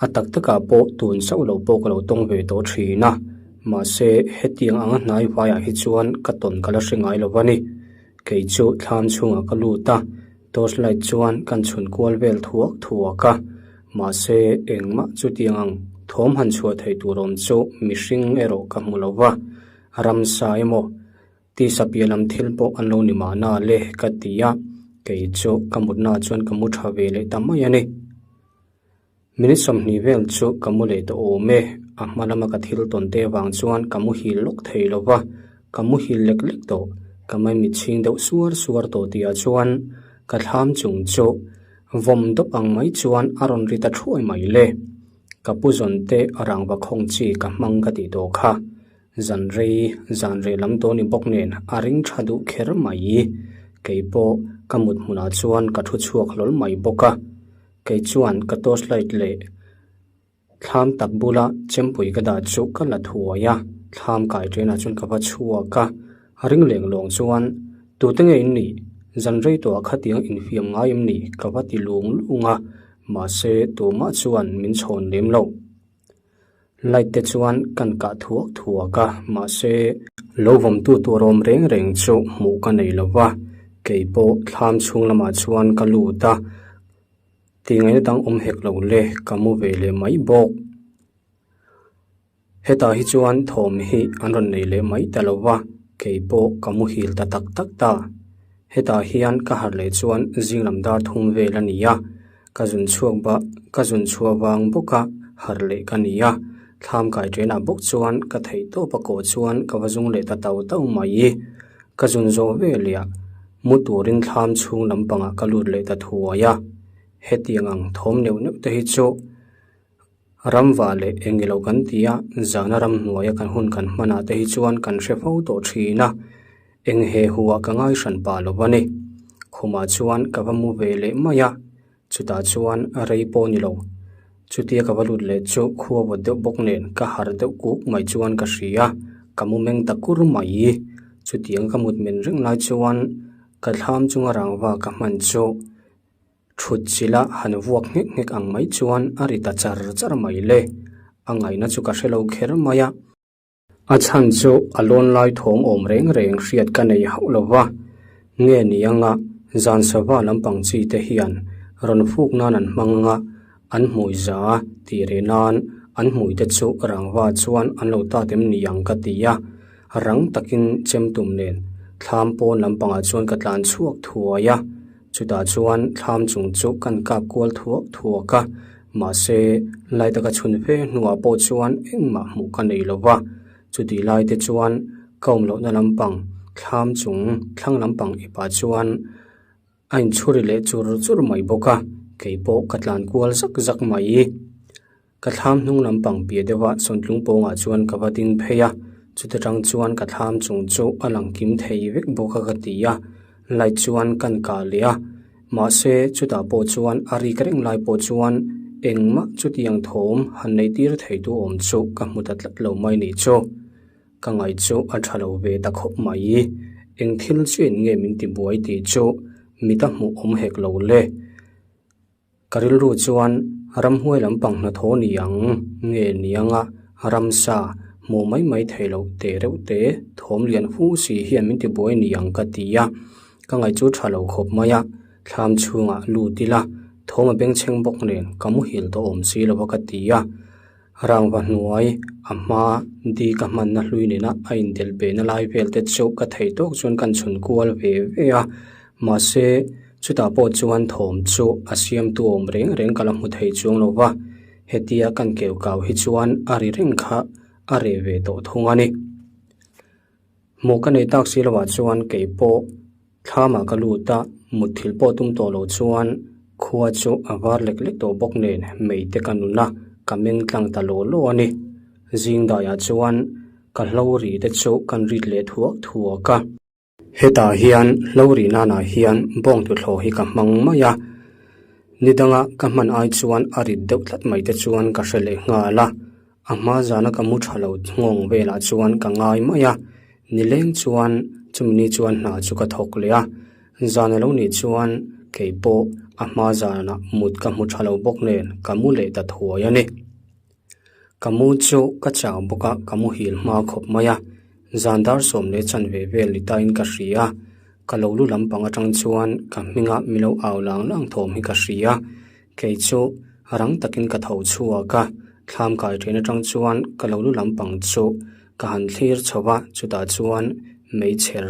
A tak takah pawh tun chauh lo pawh ka lo tawng ve tawh thin a. Mahse, hetiang anga hnai vaiah hi chuan ka tawn ka la hre ngai lo va ni. Kei chu thlam chhungah ka lut a. Torch light chuan kan chhun kual vel thuak thuak a, mahse engmah chutiang ang thawm han chhuah theih tur awm chu mihring erawh ka hmu lo va, ramsa emaw tisa piah lam thil pawh an lo ni mahna le ka ti a, kei chu ka mutna chuan ka mu tha ve leh ta mai a ni. Minute 20 vel chu ka mu leh tawh awm e, a hma lama ka thil tawn te avang chuan ka muhil lawk thei lo va, ka muhil lek lek tawh, ka maimit chhing deuh suar suar tawh tihah chuan ka thlam chung chu vawm dawp ang mai chuan a rawn ri ta thuai mai le. Ka pu zawn te rangva khawng chi ka hmang ka tih tawh kha, zan rei zan reh lam tawh ni bawk nen a ring tha duh kher mai, kei pawh ka mut hmunah chuan ka thu chhuak hlawl mai bawk a. Kei chuan ka torch light leh thlam tak bula chempui ka dah chu ka la thuai a, thlam kai ṭenah chuan ka va chhuak a, a ring leng lawng chuan tute nge in nih? Zan rei tawhah khatiang infiam ngai em ni? Ka va ti lung lung a, mahse tumah chuan min chhawn lem lo. Light te chuan kan kah thuak thuak a, mahse lo vawmtu tur awm reng reng chu hmuh ka nei lo va, kei pawh thlam chhung lamah chuan ka lut a, tingaihna dang awm hek lo le, ka mu ve leh mai bawk. Hetah hi chuan thawm hi an rawn nei leh mai ta lo va, kei pawh ka muhil ta tak tak ta. Hetah hian ka harh leh chuan zing lam dar thum vel a ni a, ka zun chhuak ba ka zun chhuah vang bawka harh leh ka ni a, thlam kai ṭenah bawk chuan ka theih tawp a kawh chuan ka va zung leh ta tau tau mai. Ka zun zawh veleh ah mu turin thlam chhung lampangah ka lut leh ta thuai a, hetiang ang thawm neuh neuh te hi chu Ramva leh eng ilo kan ti a, zana ramhnuaia kan hun kan hmanah te hi chuan kan hre fo tawh thin a, eng he huah ka ngai hran pah lo a ni. Khumah chuan ka va mu ve leh mai a, chutah chuan rei pawh ni lo. Chutia ka va lut leh chu khua vawt deuh bawk nen ka harh deuh kuk mai chuan ka hria, ka mu meng ta kur mai. Chutiang ka mut men reng lai chuan ka thlam chunga rangva ka hman chu Thut chila han vuak nghek nghek ang mai chuan a ri ta char char mai le. A ngaihna chu ka hre lo kher mai a. A chhan chu a lawn lai thawm awm reng reng hriat ka nei hauh lo va. Nge ni anga zan sava lampang chi te hian rawn fuk nan an hmang anga an hmui za tih reh nan an hmui te chu rangva chuan an lo tat em ni ang ka ti a. Rang takin chem tum nen thlam pawn lampangah chuan ka tlan chhuak thuai a. Chutah chuan thlam chung chu kan kap kual thuak thuak a, mahse lai taka chhun fe hnuah pawh chuan engmah hmuh ka nei lo va. Chutih lai te chuan ka awm lohna lampang thlam chung thlang lampang ipah chuan a inchhuri leh chur chur mai bawk a, kei pawh ka tlan kual zak zak mai. Ka thlam hnung lampang piah deuha sawntlung pawngah chuan ka va ding phei a, chuta tang chuan ka thlam chung chu a lang kim thei vek bawk a ka ti a, light chuan kan kah leh a, mahse chutah pawh chuan a rik reng lai pawh chuan engmah chutiang thawm han neih tir thei tu awm chu ka hmu ta tlat lo mai nih chu. Ka ngaih chu a tha lo ve ta khawp mai, eng thil chian nge min ti buai tih chu mita hmuh awm hek lo le. Ka rilru chuan ramhuai lampang hnathawh ni ang nge ni anga ramsa hmuh mai mai theih loh teh reuh te thawm lian fu si hian min ti buai ni ang ka ti a, ka ngaih chu tha lo khawp mai a, thlam chhungah lut ila thawm a bengchheng bawk nen ka muhil tawh awm si lo a ka ti a, rangva hnuai a hma di ka hmanna hlui nena a indelh behna lai vel te chu ka theih tawk chuan ka inchhun kual ve ve a, mahse. Chutah pawh chuan thawm chu a siamtu awm reng reng ka la hmu thei chuang lo va, hetia kan keu kau hi chuan a ri reng kha a reh ve tawh thung a ni. Hmuh ka nei tak si lovah chuan kei pawh thlamah ka lut a, mutthilh pawh tum tawh lo chuan khua chu a var lek lek tawh bawk nen mei te ka nun a, ka meng tlang ta law law a ni. Zing daiah chuan ka hlo ri te chu kan rit leh thuak thuak a. Hetah hian hlo rih nanah hian bawng tuthlawh hi ka hmang mai a, ni danga ka hman ai chuan a rit deuh tlat mai te chuan ka hre leh nghal a, a hma zana ka mu tha lo nghawng velah chuan ka ngai mai a, nileng chuan chumi ni chuan hna chu ka thawk leh a, zan a lo nih chuan kei pawh a hma zanah mut ka hmu tha lo bawk nen ka mu leh ta thuai a ni. Ka mu chu ka chau bawk a, ka muhil hma khawp mai a, zan dar sawm leh chanve vel ni tain ka hria a, ka lo lu lampang atang chuan ka hminga mi lo au lang lang thawm hi ka hria, kei chu rang takin ka tho chhuak a, thlam kai then atang chuan ka lo lu lampang chu ka han thlir chho a, chutah chuan meichher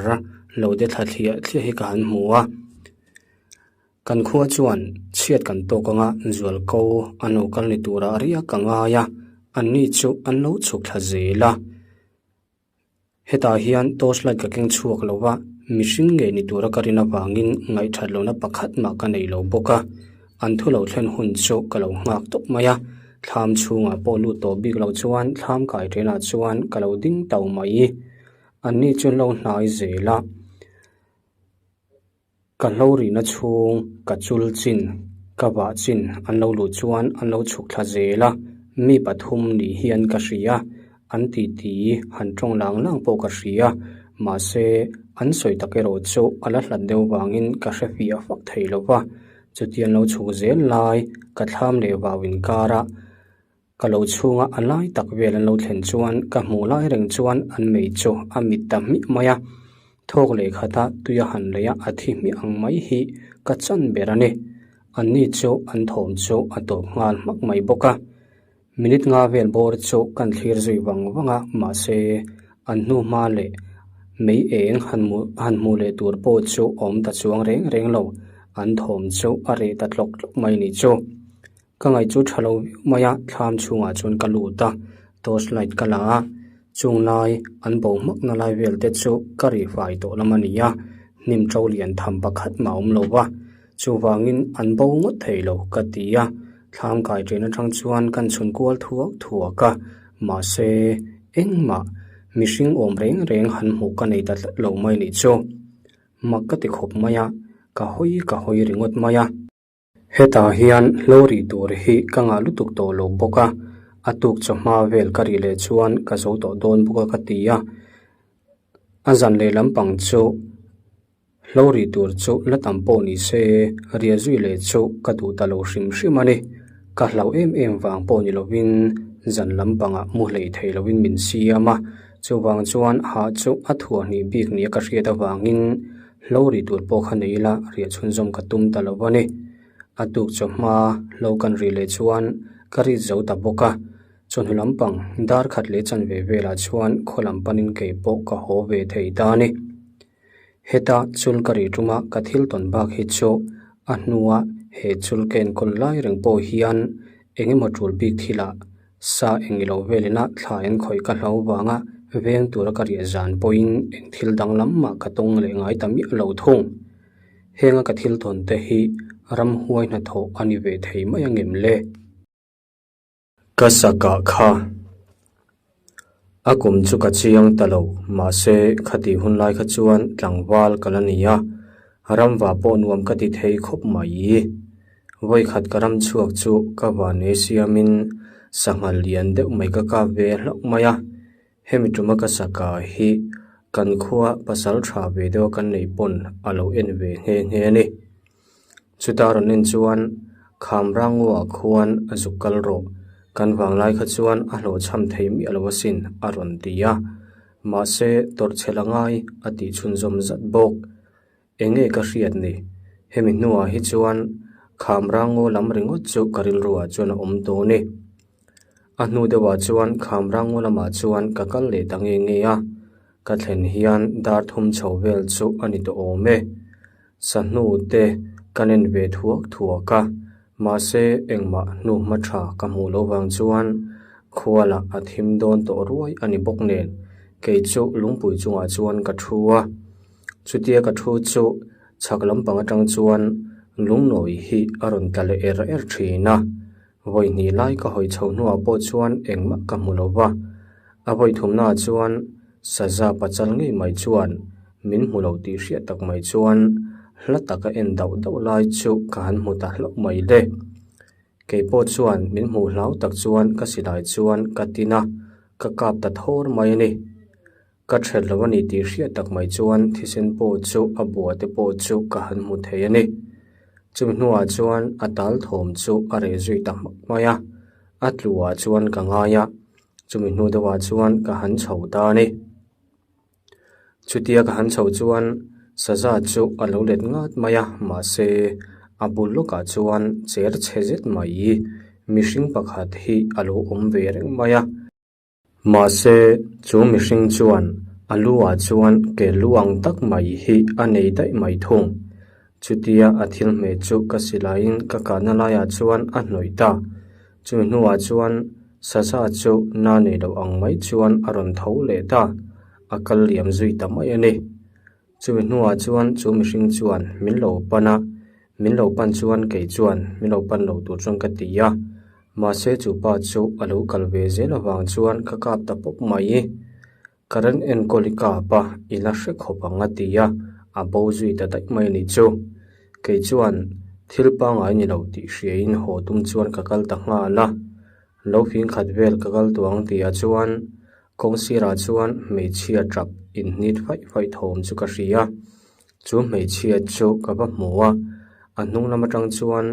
lo de thla thliah thliah hi ka han hmu a. Kan khua chuan chhiat kan tawk anga zualko an lo kal ni tura riak a ngai a, anni chu an lo chhuk thla zel a. Hetah hian torch light ka keng chhuak lo va, mihring ngei ni tura ka rin avangin ngaihthat lohna pakhat mah ka nei lo bawk a. An thu lo thlen hun chu ka lo nghak tawp mai a, thlam chhungah pawh lut tawh bik lo chuan thlam kai ṭhenah chuan ka lo ding tau mai. Anni chu an lo hnai zel a. Ka hlo rihna chhung, ka chul chin, ka vah chin an lo luh chuan an lo chhuk thla zel a, mi pathum nih hian ka hria, an titi han tawng lang lang pawh ka hria. Mahse, an sawi tak erawh chu a la hlat deuh vangin ka hre fiah fak thei lo va. Chuti an lo chhuk zel lai ka thlam leh vau inkara ka lo chhunga a lai tak vel an lo thlen chuan ka hmuh lai reng chuan an mei chu a mit ta hmiah mai a. Thawk leh khata tuia han lei a a thi hmiah ang mai hi ka chan ber a ni. Anni chu an thawm chu a tawp nghal hmak mai bawk a. Minute nga vel bawr chu kan thlir zui vang vang a, mahse an hnu hma leh mei eng han hmuh han hmuh leh tur pawh chu awm ta chuang reng reng lo, an thawm chu a reh ta tlawk tlawk mai ni chu. Ka ngaih chu tha lo viau mai a, thlam chhungah chuan ka lut a, torch light ka la a, chung lai an bo hmakna lai vel te chu ka rih fai tawh lam a ni a, hnim to lian tham pakhat mah a awm lo va. Chuvangin an bo ngawt thei lo ka ti a, thlam kai ṭhen aṭang chuan kan chhun kual thuak thuak a, mahse engmah mihring awm reng reng han hmuh ka nei ta tlat lo mai nih chu. Mak ka ti khawp mai a, ka hawi ka hawi ringawt mai a. Hetah hian hlo rih tur hi ka ngah lutuk tawh lo bawk a, a tuk chawhma vel ka rih leh chuan ka zo tawh dawn bawk a ka ti a, a zan leh lampang chu Hlo rih tur chu la tam pawh ni se, riah zui leh chu ka duh ta lo hrim hrim a ni. Ka hlauh em em vang pawh ni lovin zan lampangah mu hlei thei lovin min siam a, chuvang chuan hah chu a thuah hnih bik nia ka hriat avangin hlo rih tur pawh kha nei ila riah chhunzawm ka tum ta lo a ni. A tuk chawhma hlo kan rih leh chuan ka rit zo ta bawk a, chawhnu lampang dar khat leh chanve velah chuan khaw lam panin kei pawh ka haw ve thei ta a ni. Heta chul ka rih tuma ka thil tawn bak hi chu a hnua he chul ka enkawl lai reng pawh hian eng emaw tul bik thilah sa eng ilo velina thla en khawih ka hlo vanga veng tura ka riah zan pawhin eng thil danglam mah ka tawng leh ngai ta miah lo thung. Henga ka thil tawn te hi ramhuai hnathawh a ni ve thei mai angem le? Ka sakah kha a kum chu ka chiang ta lo, mahse khatih hun lai kha chuan tlangval ka la ni a, ramva pawh nuam ka ti thei khawp mai. Vawikhat ka ram chhuak chu ka vane siamin sangha lian deuh mai ka kap ve hlauh mai a, hemi tuma ka sakah hi kan khua pasal tha ve deuha kan neih pawn a lo en ve nghe nghe a ni. Chuta rawn en chuan Khamrangua khuan a zuk kal rawh, kan vanglai kha chuan a hlawhchham thei miah lo asin a rawn ti a. Mahse tawrhchhe la ngai a tih chhunzawm zat bawk. Enge ka hriat ni? Hemi hnuah hi chuan Khamrangaw lam ringawt chu ka rilruah chuan a awm dawn e. A hnu deuhah chuan Khamrangaw lamah chuan ka kal leh ta nge nge a, ka thlen hian dar thum chho vel chu a ni tawh awm e. Sahnu te ka nen ve thuak thuak a, mahse engmah hnu hma tha ka hmuh loh vang chuan khualah a thim dawn tawh ruai a ni bawk nen kei chu lungpui chungah chuan ka thu a. Chutia ka thu chu chhak lampang atang chuan lungnawi hi a rawn tla leh er er thin a, vawi hnih lai ka hawi chho hnuah pawh chuan engmah ka hmu lo va, a vawi thumnaah chuan Saza pachal ngei mai chuan min hmu lo tih hriat tak mai chuan hla taka en dauh dauh lai chu ka han hmu ta hlauh mai le. Kei pawh chuan min hmuh hlau tak chuan ka silai chuan ka tin a, ka kap ta thawr mai a ni. Ka ṭhet lo a ni tih hriat tak mai chuan thisen pawh chu a bua te pawh chu ka han hmu thei a ni. Chumi hnuah chuan a tal thawm chu a reh zui ta hmak mai a, a tluah chuan ka ngai a. Chumi hnu deuhah chuan ka han chho ta a ni. Chutia ka han chho chuan saza chu a lo let ngat mai a, mahse a bul lawkah chuan cher chhe zet mai mihring pakhat hi a lo awm ve reng mai a. Mahse chu mihring chuan a lu ah chuan ke lu ang tak mai hi a nei daih mai thung. Chutia a thil hmeh chu ka silaiin ka kahna laiah chuan a hnawih ta. Chumi hnuah chuan saza chu na nei lo ang mai chuan a rawn tho leh ta, a kal liam zui ta mai a ni. Chumi hnuah chuan chu mihring chuan min lo pan a, min lo pan chuan kei chuan min lo pan lo tur chuan ka ti a, mahse chu pa chu a lo kal ve zel avang chuan ka kap ta pawp mai. Current enkawl i kap a, i la hre khawp ang a ti a, a bo zui ta daih mai a nih chu. Kei chuan thil pangngai ni lo tih hriain haw tum chuan ka kal ta nghal a, lo fing khat vel ka kal tuang tihah chuan Kawng sirah chuan hmeichhia tap inhnit faih faih thawm chu ka hria. Chu hmeichhia chu ka va hmu a, a hnung lam atang chuan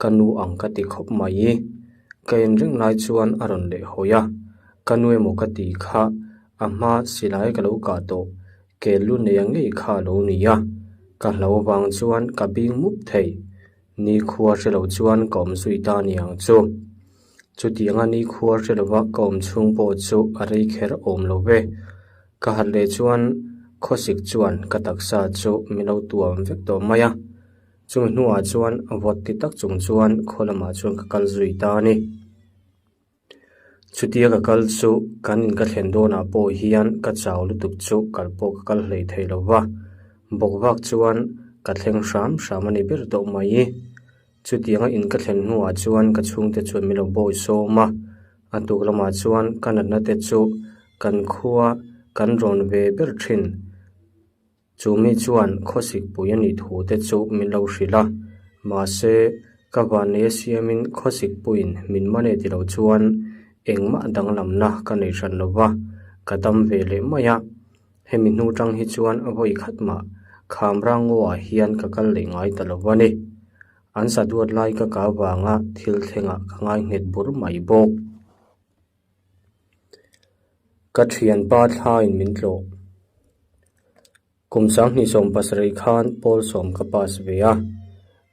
ka nu ang ka ti khawp mai. Ka en reng lai chuan a rawn leh hawi a, ka nu emaw ka ti kha a hma silai ka lo kah tawh kel lu nei ang ngei kha a lo ni a, ka hlo vang chuan ka bing mup thei. Nikhua hre lo chuan ka awm zui ta ni ang chu. Chutianga nikhua hre lova ka awm chhung pawh chu a rei kher awm lo ve. Ka harh leh chuan khawsik chuan ka taksa chu min lo tuam vek tawh mai a. Chumi hnuah chuan vawt ti tak chung chuan khaw lamah chuan ka kal zui ta a ni. Chutia ka kal chu kan in ka thlen dawnah pawh hian ka chau lutuk chu kal pawh ka kal hlei thei lo va, bawk vak chuan ka thleng hram hram a ni ber tawh mai. Chutianga in ka thlen hnuah chuan ka chhungte chuan min lo bawi sawm a, a tuk lamah chuan ka natna te chu kan khua kan rawn ve ber thin. Chu mi chuan khawsik pui a nih thu te chu min lo hrilh a, mahse ka vanneia siamin khawsik puiin min man e ti lo chuan engmah danglamna ka nei hran lo va, ka dam ve leh mai a. Hemi hnu tang hi chuan vawi khat mah Khamrang ngaw-ah hian ka kal leh ngai ta lo va ni. An sa duat lai ka kah vanga thil thlengah ka ngai nghet bur mai bawk. Ka thianpa thlaiin min tlawh. Kum sanghnih sawm pasarih khan pawl sawm ka pass ve a,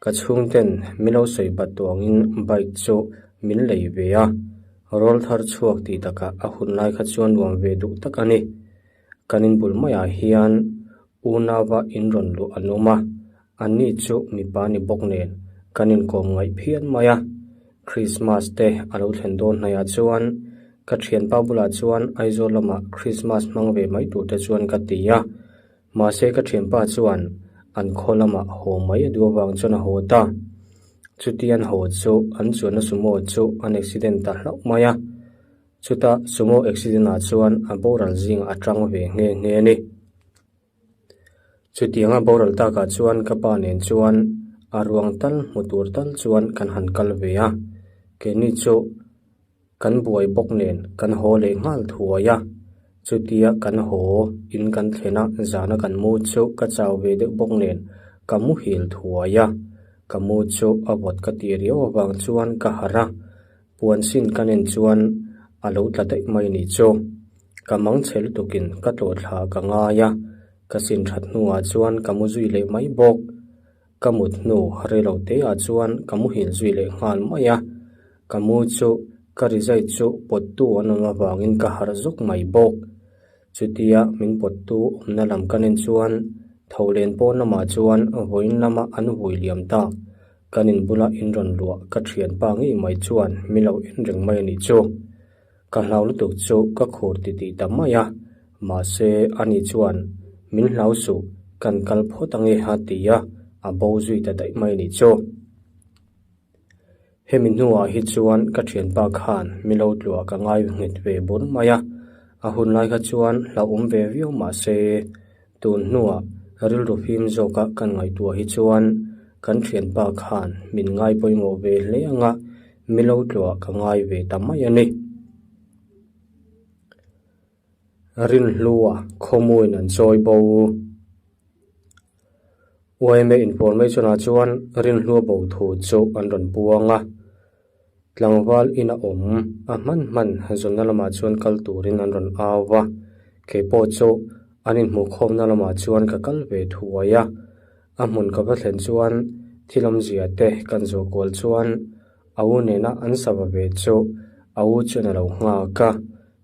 ka chhungten min lo sawi bat tawh angin bike chu min lei ve a, rawl thar chhuak tih takah a hun lai kha chuan nuam ve duh tak a ni. Kan inbul maiah hian unauva inrawn luh an awm a, Anni chu mipa ni bawk nen kan inkawm ngaih phian mai a. Krismas te a lo thlen dawn hnaiah chuan ka thianpa bulah chuan Aizawl lamah Krismas hmang ve mai tur te chuan ka ti a. Mahse ka thianpa chuan an khaw lamah haw mai a duh avang chuan a haw ta. Chutian haw chu an chuanna sumo chu an accident ta hlauh mai a. Chutah sumo accident ah chuan a boral zingah a tang ve nghe nghe a ni. Chutianga boral takah chuan ka pa nen chuan a ruang tal hmu tur tal chuan kan han kal ve a, keini chu kan buai bawk nen kan haw leh nghal thuai a, chutia kan haw in kan thlen a zana kan mu chu ka chau ve deuh bawk nen ka muhil thuai a, ka mu chu a vawt ka tih riau avang chuan ka harh a. Puan sin ka nen chuan a lo tla daih mai ni chu. Ka mang chhe lutukin ka tlawh thla ka ngai a, ka sin that hnuah chuan ka mu zui leh mai bawk. Ka mut hnu rei lo teah chuan ka muhil zui leh nghal mai a, ka mu chu ka rizai chu pawttu an awm avangin ka harh zawk mai bawk. Chutia min pawttu awmna lam ka nen chuan tholen pawn lamah chuan vawiin lama an vui liam tak. Kan in bula in rawn luah ka thianpa ngei mai chuan min lo en reng mai a nih chu. Ka hlau lutuk chu ka khur ti tih ta mai a, mahse ani chuan min hlau suh kan kal phawt ange a ti a, a bo zui ta daih mai a nih chu. Hemi hnuah hi chuan ka thianpa khan min lo tluah ka ngai nghet ve bur mai a, a hun lai kha chuan hlauhawm ve viau mahse Tun hnuah rilru fim zawka kan ngaihtuah hi chuan kan thianpa khan min ngai pawimawh ve hle anga milo tluah ka ngai ve ta mai a ni. Rinhlua khawmuin an chawi bo. Yma information ah chuan Rinhlua bo thu chu an rawn puang a. Tlangval in a awm a hman hman zawnna lamah chuan kal turin an rawn au va, kei pawh chu an inhmuhkhawmna lamah chuan ka kal ve thuai a, a hmun ka va thlen chuan thil awmzia te kan zawh kual chuan a u nena an sava ve chu a u chuan a lo nghak a,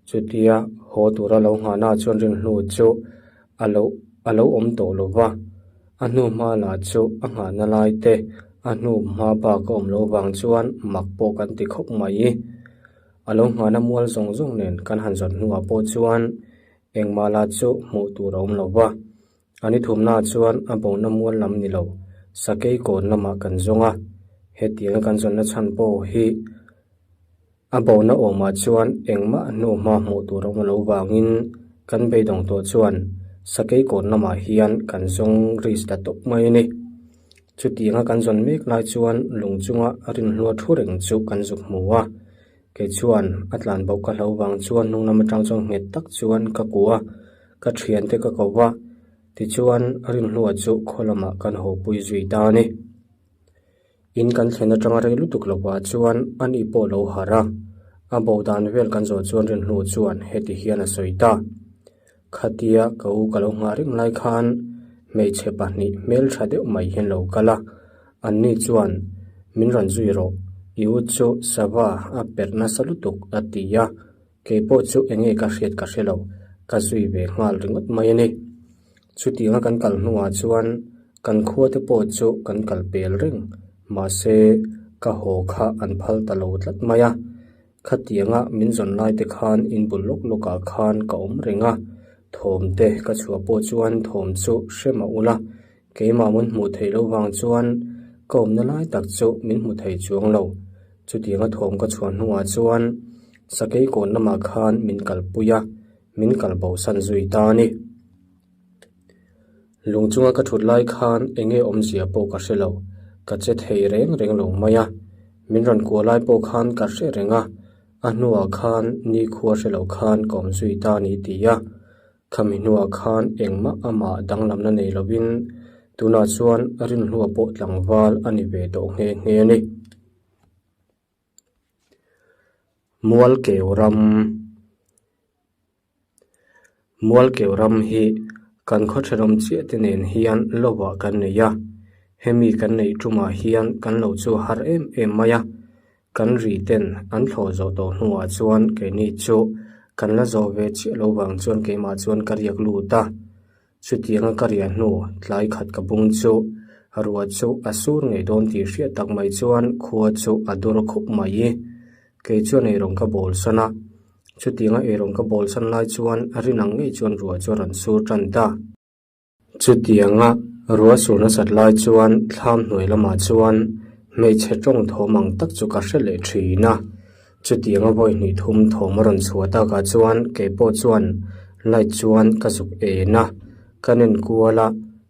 chutia haw tura lo nghahna chuan rinhlu chu a lo a lo awm tawh lo va, a hnu hma lah chu a nghahna lai te a hnu hma bak a awm loh vang chuan mak pawh kan ti khawp mai. A lo nghahna mual zawng zawng nen kan han zawt hnuah pawh chuan engmah lah chu hmuh tur a awm lo va, a ni thumna chuan a bona mual lam ni lo sakei kawn lamah kan zawng a, hetianga kan zawnna chhan pawh hi A bona awmah chuan engmah hnu hma hmuh tur a awm lo vangin kan beidawng tawh chuan sakei kawn lamah hian kan zawng risk ta tawp mai a ni. Chutianga kan zawn mek lai chuan lung chunga rinhlua thu reng chu kan zuk hmu a. Kei chuan a tlan boh ka hlo vang chuan hnung lam atang chuan nghet tak chuan ka kuah a, ka thiante ka ko va, tichuan Rinhlua chu khaw lamah kan haw pui zui ta a ni. In kan thlen atanga rei lutuk lovah chuan ani pawh lo harh a, a bo dan vel kan zawh chuan Rinhlu chuan heti hian a sawi ta. Khatia ka u ka lo nghah reng lai khan hmeichhe pahnih hmeltha deuh mai hian lo kal a, anni chuan min rawn zui rawh, i u chu sava a perh nasa lutuk a ti a, kei pawh chu enge ka hriat ka hre lo, ka zui ve nghal ringawt mai a ni. Chutianga kan kal hnuah chuan kan khua te pawh chu kan kal pel reng, mahse ka haw kha an phal ta lo tlat mai a. Khatianga min zawn lai te khan in bul lawk lawkah khan ka awm reng a, thawm te ka chhuah pawh chuan thawm chu hre mah ula, keimah mun hmuh theih loh vang chuan ka awmna lai tak chu min hmu thei chuang lo. Chutianga thawm ka chhuah hnuah chuan sakei kawn lamah khan min kalpui a, min kal bosan zui ta a ni. Lung chunga ka thut lai khan eng nge awmzia pawh ka hre lo, ka che thei reng reng lo mai a. Min rawn kuah lai pawh khan ka hre reng a, a hnuah khan nikhua hre lo khan ka awm zui ta a ni ti a. Khami hnuah khan engmah amah danglamna nei lovin tunah chuan rinhlua pawh tlangval a ni ve tawh nghe nghe a ni. Mualkeu ram. Mualkeu ram hi kan khaw thenawm chiah te nen hian lovah kan nei a, hemi kan neih tumah hian kan lo chu har em em mai a, kan ri ten an thlawh zawh tawh hnuah chuan keini chu kan la zawh ve chiah lo vang chuan keimah chuan ka riak lut a. Chutianga ka riah hnu tlai khat ka bung chu ruah chu a sur ngei dawn tih hriat tak mai chuan khua chu a dur khup mai i. Kei chuan eirawng ka bawl san a, chutianga eirawng ka bawl san lai chuan rin ang ngei chuan ruah chu a rawn sur tan ta. Chutianga ruah sur nasat lai chuan thlam hnuai lamah chuan hmeichhe tawng thawm ang tak chu ka hre leh thin a. Chutianga vawi hnih thum thawm a rawn chhuah takah chuan kei pawh chuan light chuan ka zuk en a, ka nen kual a,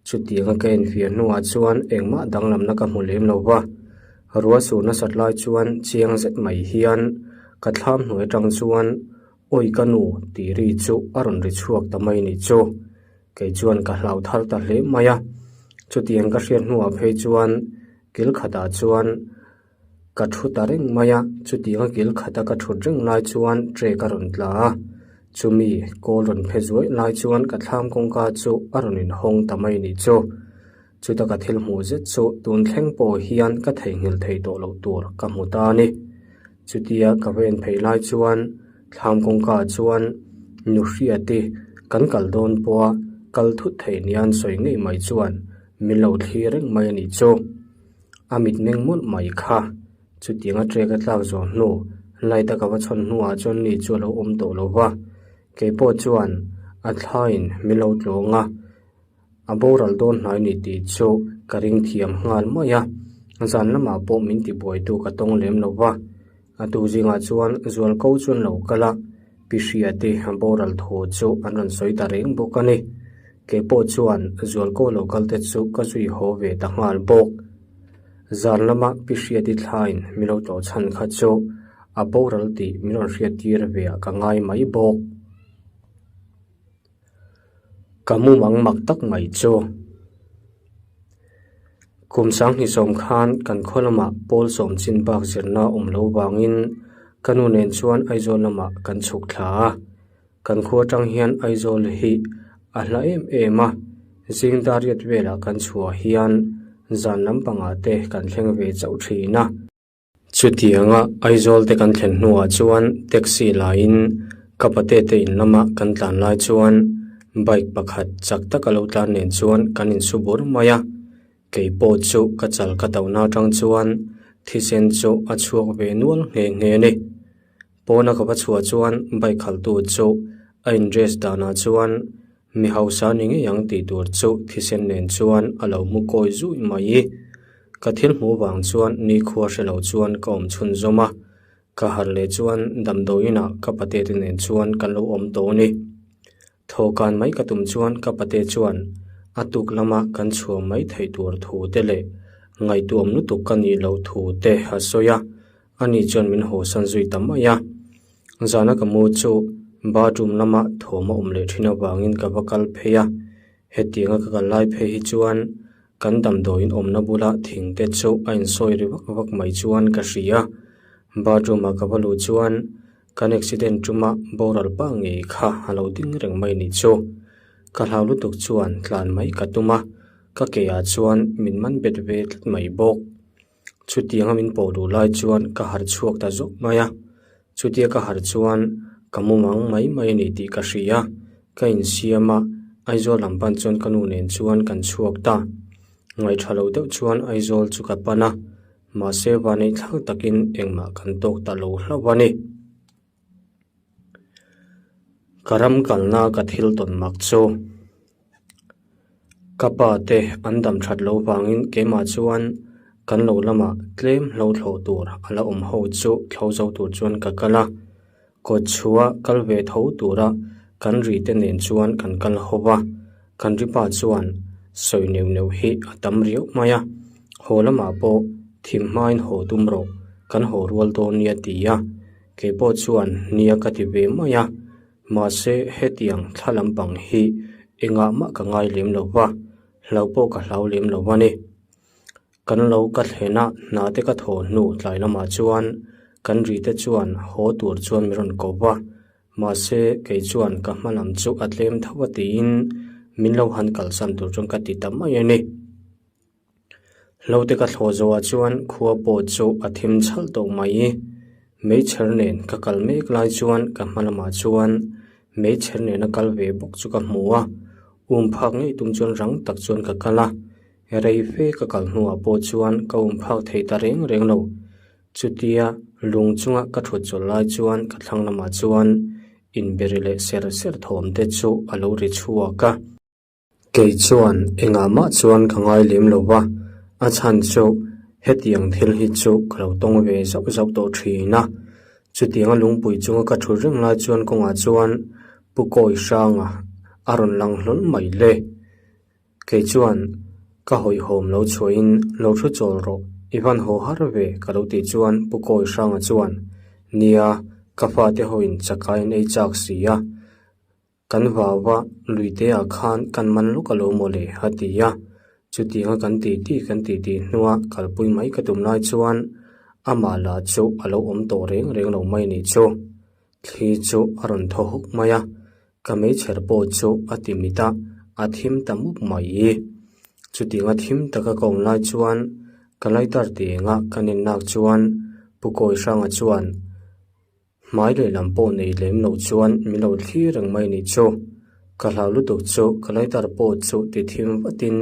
chutianga ka enfiah hnuah chuan engmah danglamna ka hmu lem lo va. Ruah sur nasat lai chuan chiang zet mai hian ka thlam hnuai atang chuan Awi ka nu tih ri chu a rawn ri chhuak ta mai nih chu. Kei chuan ka hlau thar ta hle mai a, chutiang ka hriat hnuah phei chuan kil khatah chuan Ka thu ta reng mai a, chutianga kil khata ka thut reng lai chuan tray ka rawn tla a, chumi kawl rawn phe zuaih lai chuan ka thlam kawngka chu a rawn inhawng ta mai nih chu. Chuta ka thil hmuh zet chu tun thleng pawh hian ka theihnghilh thei tawh loh tur ka hmu ta a ni. Chutia ka va en phei lai chuan thlam kawngka chuan nu hriati kan kal dawn pawha kal thut thei nia an sawi ngei mai chuan min lo thlir reng mai a nih chu. A mitmeng mawlh mai kha. Chutianga trek a tlak zawh hnu, light a ka va chhawn hnuah chuan ni chu a lo awm tawh lo va. Kei pawh chuan a thlaiin min lo tlawng a, a boral dawn hnai ni tih chu ka ring thiam nghal mai a. Zan lamah pawh min tibuaitu ka tawng lem lo va. A tu zingah chuan zualko chu an lo kal a, Pi Hriati boral thu chu an rawn sawi ta reng bawk a ni. Kei pawh chuan zualko lo kal te chu ka zui haw ve ta nghal bawk. Zan lama Pi Hriati thlain min lo tlawh chhan kha chu a boral tih min rawn hriat tir ve ah ka ngai mai bawk. Ka mumang mak tak mai chu. Kum sanghnih sawm khan kan khaw lamah pawl sawm chin bak zirna awm lo vangin ka nu nen chuan Aizawl lamah kan chhuk thla a. Kan khua atang hian Aizawl hi a hla em em a, zing dariat velah kan chhuah hian zan lampangah te kan thleng ve chauh thin a. Chutianga Aizawl te kan thlen hnuah chuan taxi laiin ka pate te in lama kan tlan lai chuan bike pakhat chak taka lo tlan nen chuan kan insu bur mai a, kei pawh chu ka chal ka tohna atang chuan thisen chu a chhuak ve nual nghe nghe a ni. Pawna ka va chhuah chuan bike khalhtu chu a in dress danah chuan mi hausa ni ngei ang tih tur chu thisen nen chuan a lo hmu kawi zui mai. Ka thil hmuh vang chuan nikhua hre lo chuan ka awm chhun zawm a, ka harh leh chuan damdawiin ah ka pate te nen chuan kan lo awm tawh a ni. Thawhkan mai ka tum chuan ka pate chuan a tuk lama kan chhuah mai theih tur thu te leh ngaihtuam lutuk ka nih loh thu te a sawi a. Ani chuan min hawsan zui ta mai a. Zana ka mu chu bathroom lama thawm a awm leh thin avangin ka va kal phei a. Hetianga ka kal lai phei hi chuan kan damdawiin awmna bula thing te chu a insawi ri vak vak mai chuan ka hria. Bathroom ah ka va luh chuan kan accident tuma boral pa ngei kha a lo ding reng mai nih chu. Ka hlau lutuk chuan tlan mai ka tum a, ka ke ah chuan min man bet ve tlat mai bawk. Chutianga min pawh duh lai chuan ka harh chhuak ta zawk mai a, chutia ka harh chuan ka mu mang mai mai a ni tih ka hria, ka insiam a, Aizawl lam pan chuan ka nu nen chuan kan chhuak ta. Ngaihṭha lo deuh chuan Aizawl chu ka pan a, mahse vanei thlak takin engmah kan tawk ta lo hlauh a ni. Ka ram kalna ka thil tawn mak chu ka pa te an dam that loh vangin keimah chuan kan lo lamah tlem hlo thlawh tur a la awm ho chu thlo zo tur chuan ka kal a, kawt chhuah kal ve tho tura kan ri te nen chuan kan kal ho va, kan ri pa chuan sawi neuh neuh hi a tam riau mai a, haw lamah pawh thim hmain haw tum rawh kan haw rual dawn nia ti a. Kei pawh chuan nia ka ti ve mai a, mahse hetiang thla lampang hi engah mah ka ngai lem lo va, hlau pawh ka hlau lem lo a ni. Kan lo ka thlen a, hna te ka thaw hnu tlai lamah chuan kan ri te chuan haw tur chuan min rawn ko va, mahse kei chuan ka hma lam chu a tlem tho a tiin min lo han kalsan tur chuan ka ti ta mai a ni. Hlote ka thlawh zawhah chuan khua pawh chu a thim chhalh tawh mai. Meichher nen ka kal mek lai chuan ka hma lamah chuan meichher nena kal ve bawk chu ka hmu a, um phak ngei tum chuan rang tak chuan ka kal a, rei fe ka kal hnuah pawh chuan ka um phak thei ta reng reng lo. Chutia lung chunga ka thut chawlh lai chuan ka thlang lamah chuan inberi leh ser ser thawm te chu a lo ri chhuak a. Kei chuan engah mah chuan ka ngai lem lo va, a chhan chu hetiang thil hi chu ka lo tawng ve zauh zauh tawh thin a. Chutianga lungpui chunga ka thut reng lai chuan kawngah chuan Pu Kawi Hranga a rawn lang hlawl mai le. Kei chuan ka hawihhawm lo chhuahin lo thu chawl rawh, i van haw har ve ka lo tih chuan Pu Kawi Hranga chuan, Nia, ka fate hoin chakai an ei chak si a, Kan vau a, luite ah khan kan man lawk alo maw le a ti a, chutianga kan titi kan titi hnua kalpui mai ka tum lai chuan amah lah chu a lo awm tawh reng reng lo mai nih chu. Thli chu a rawn thaw hawk mai a, ka meichher pawh chu a ti mit a, a thim ta mup mai. Chutianga thim taka ka awm lai chuan ka lighter ti enga ka nen nak chuan Pu Kawihranga chuan, Hmai lehlam pawh nei lem lo chuan min lo thlir reng mai nih chu. Ka hlau lutuk chu ka lighter pawh chu ti thim vatin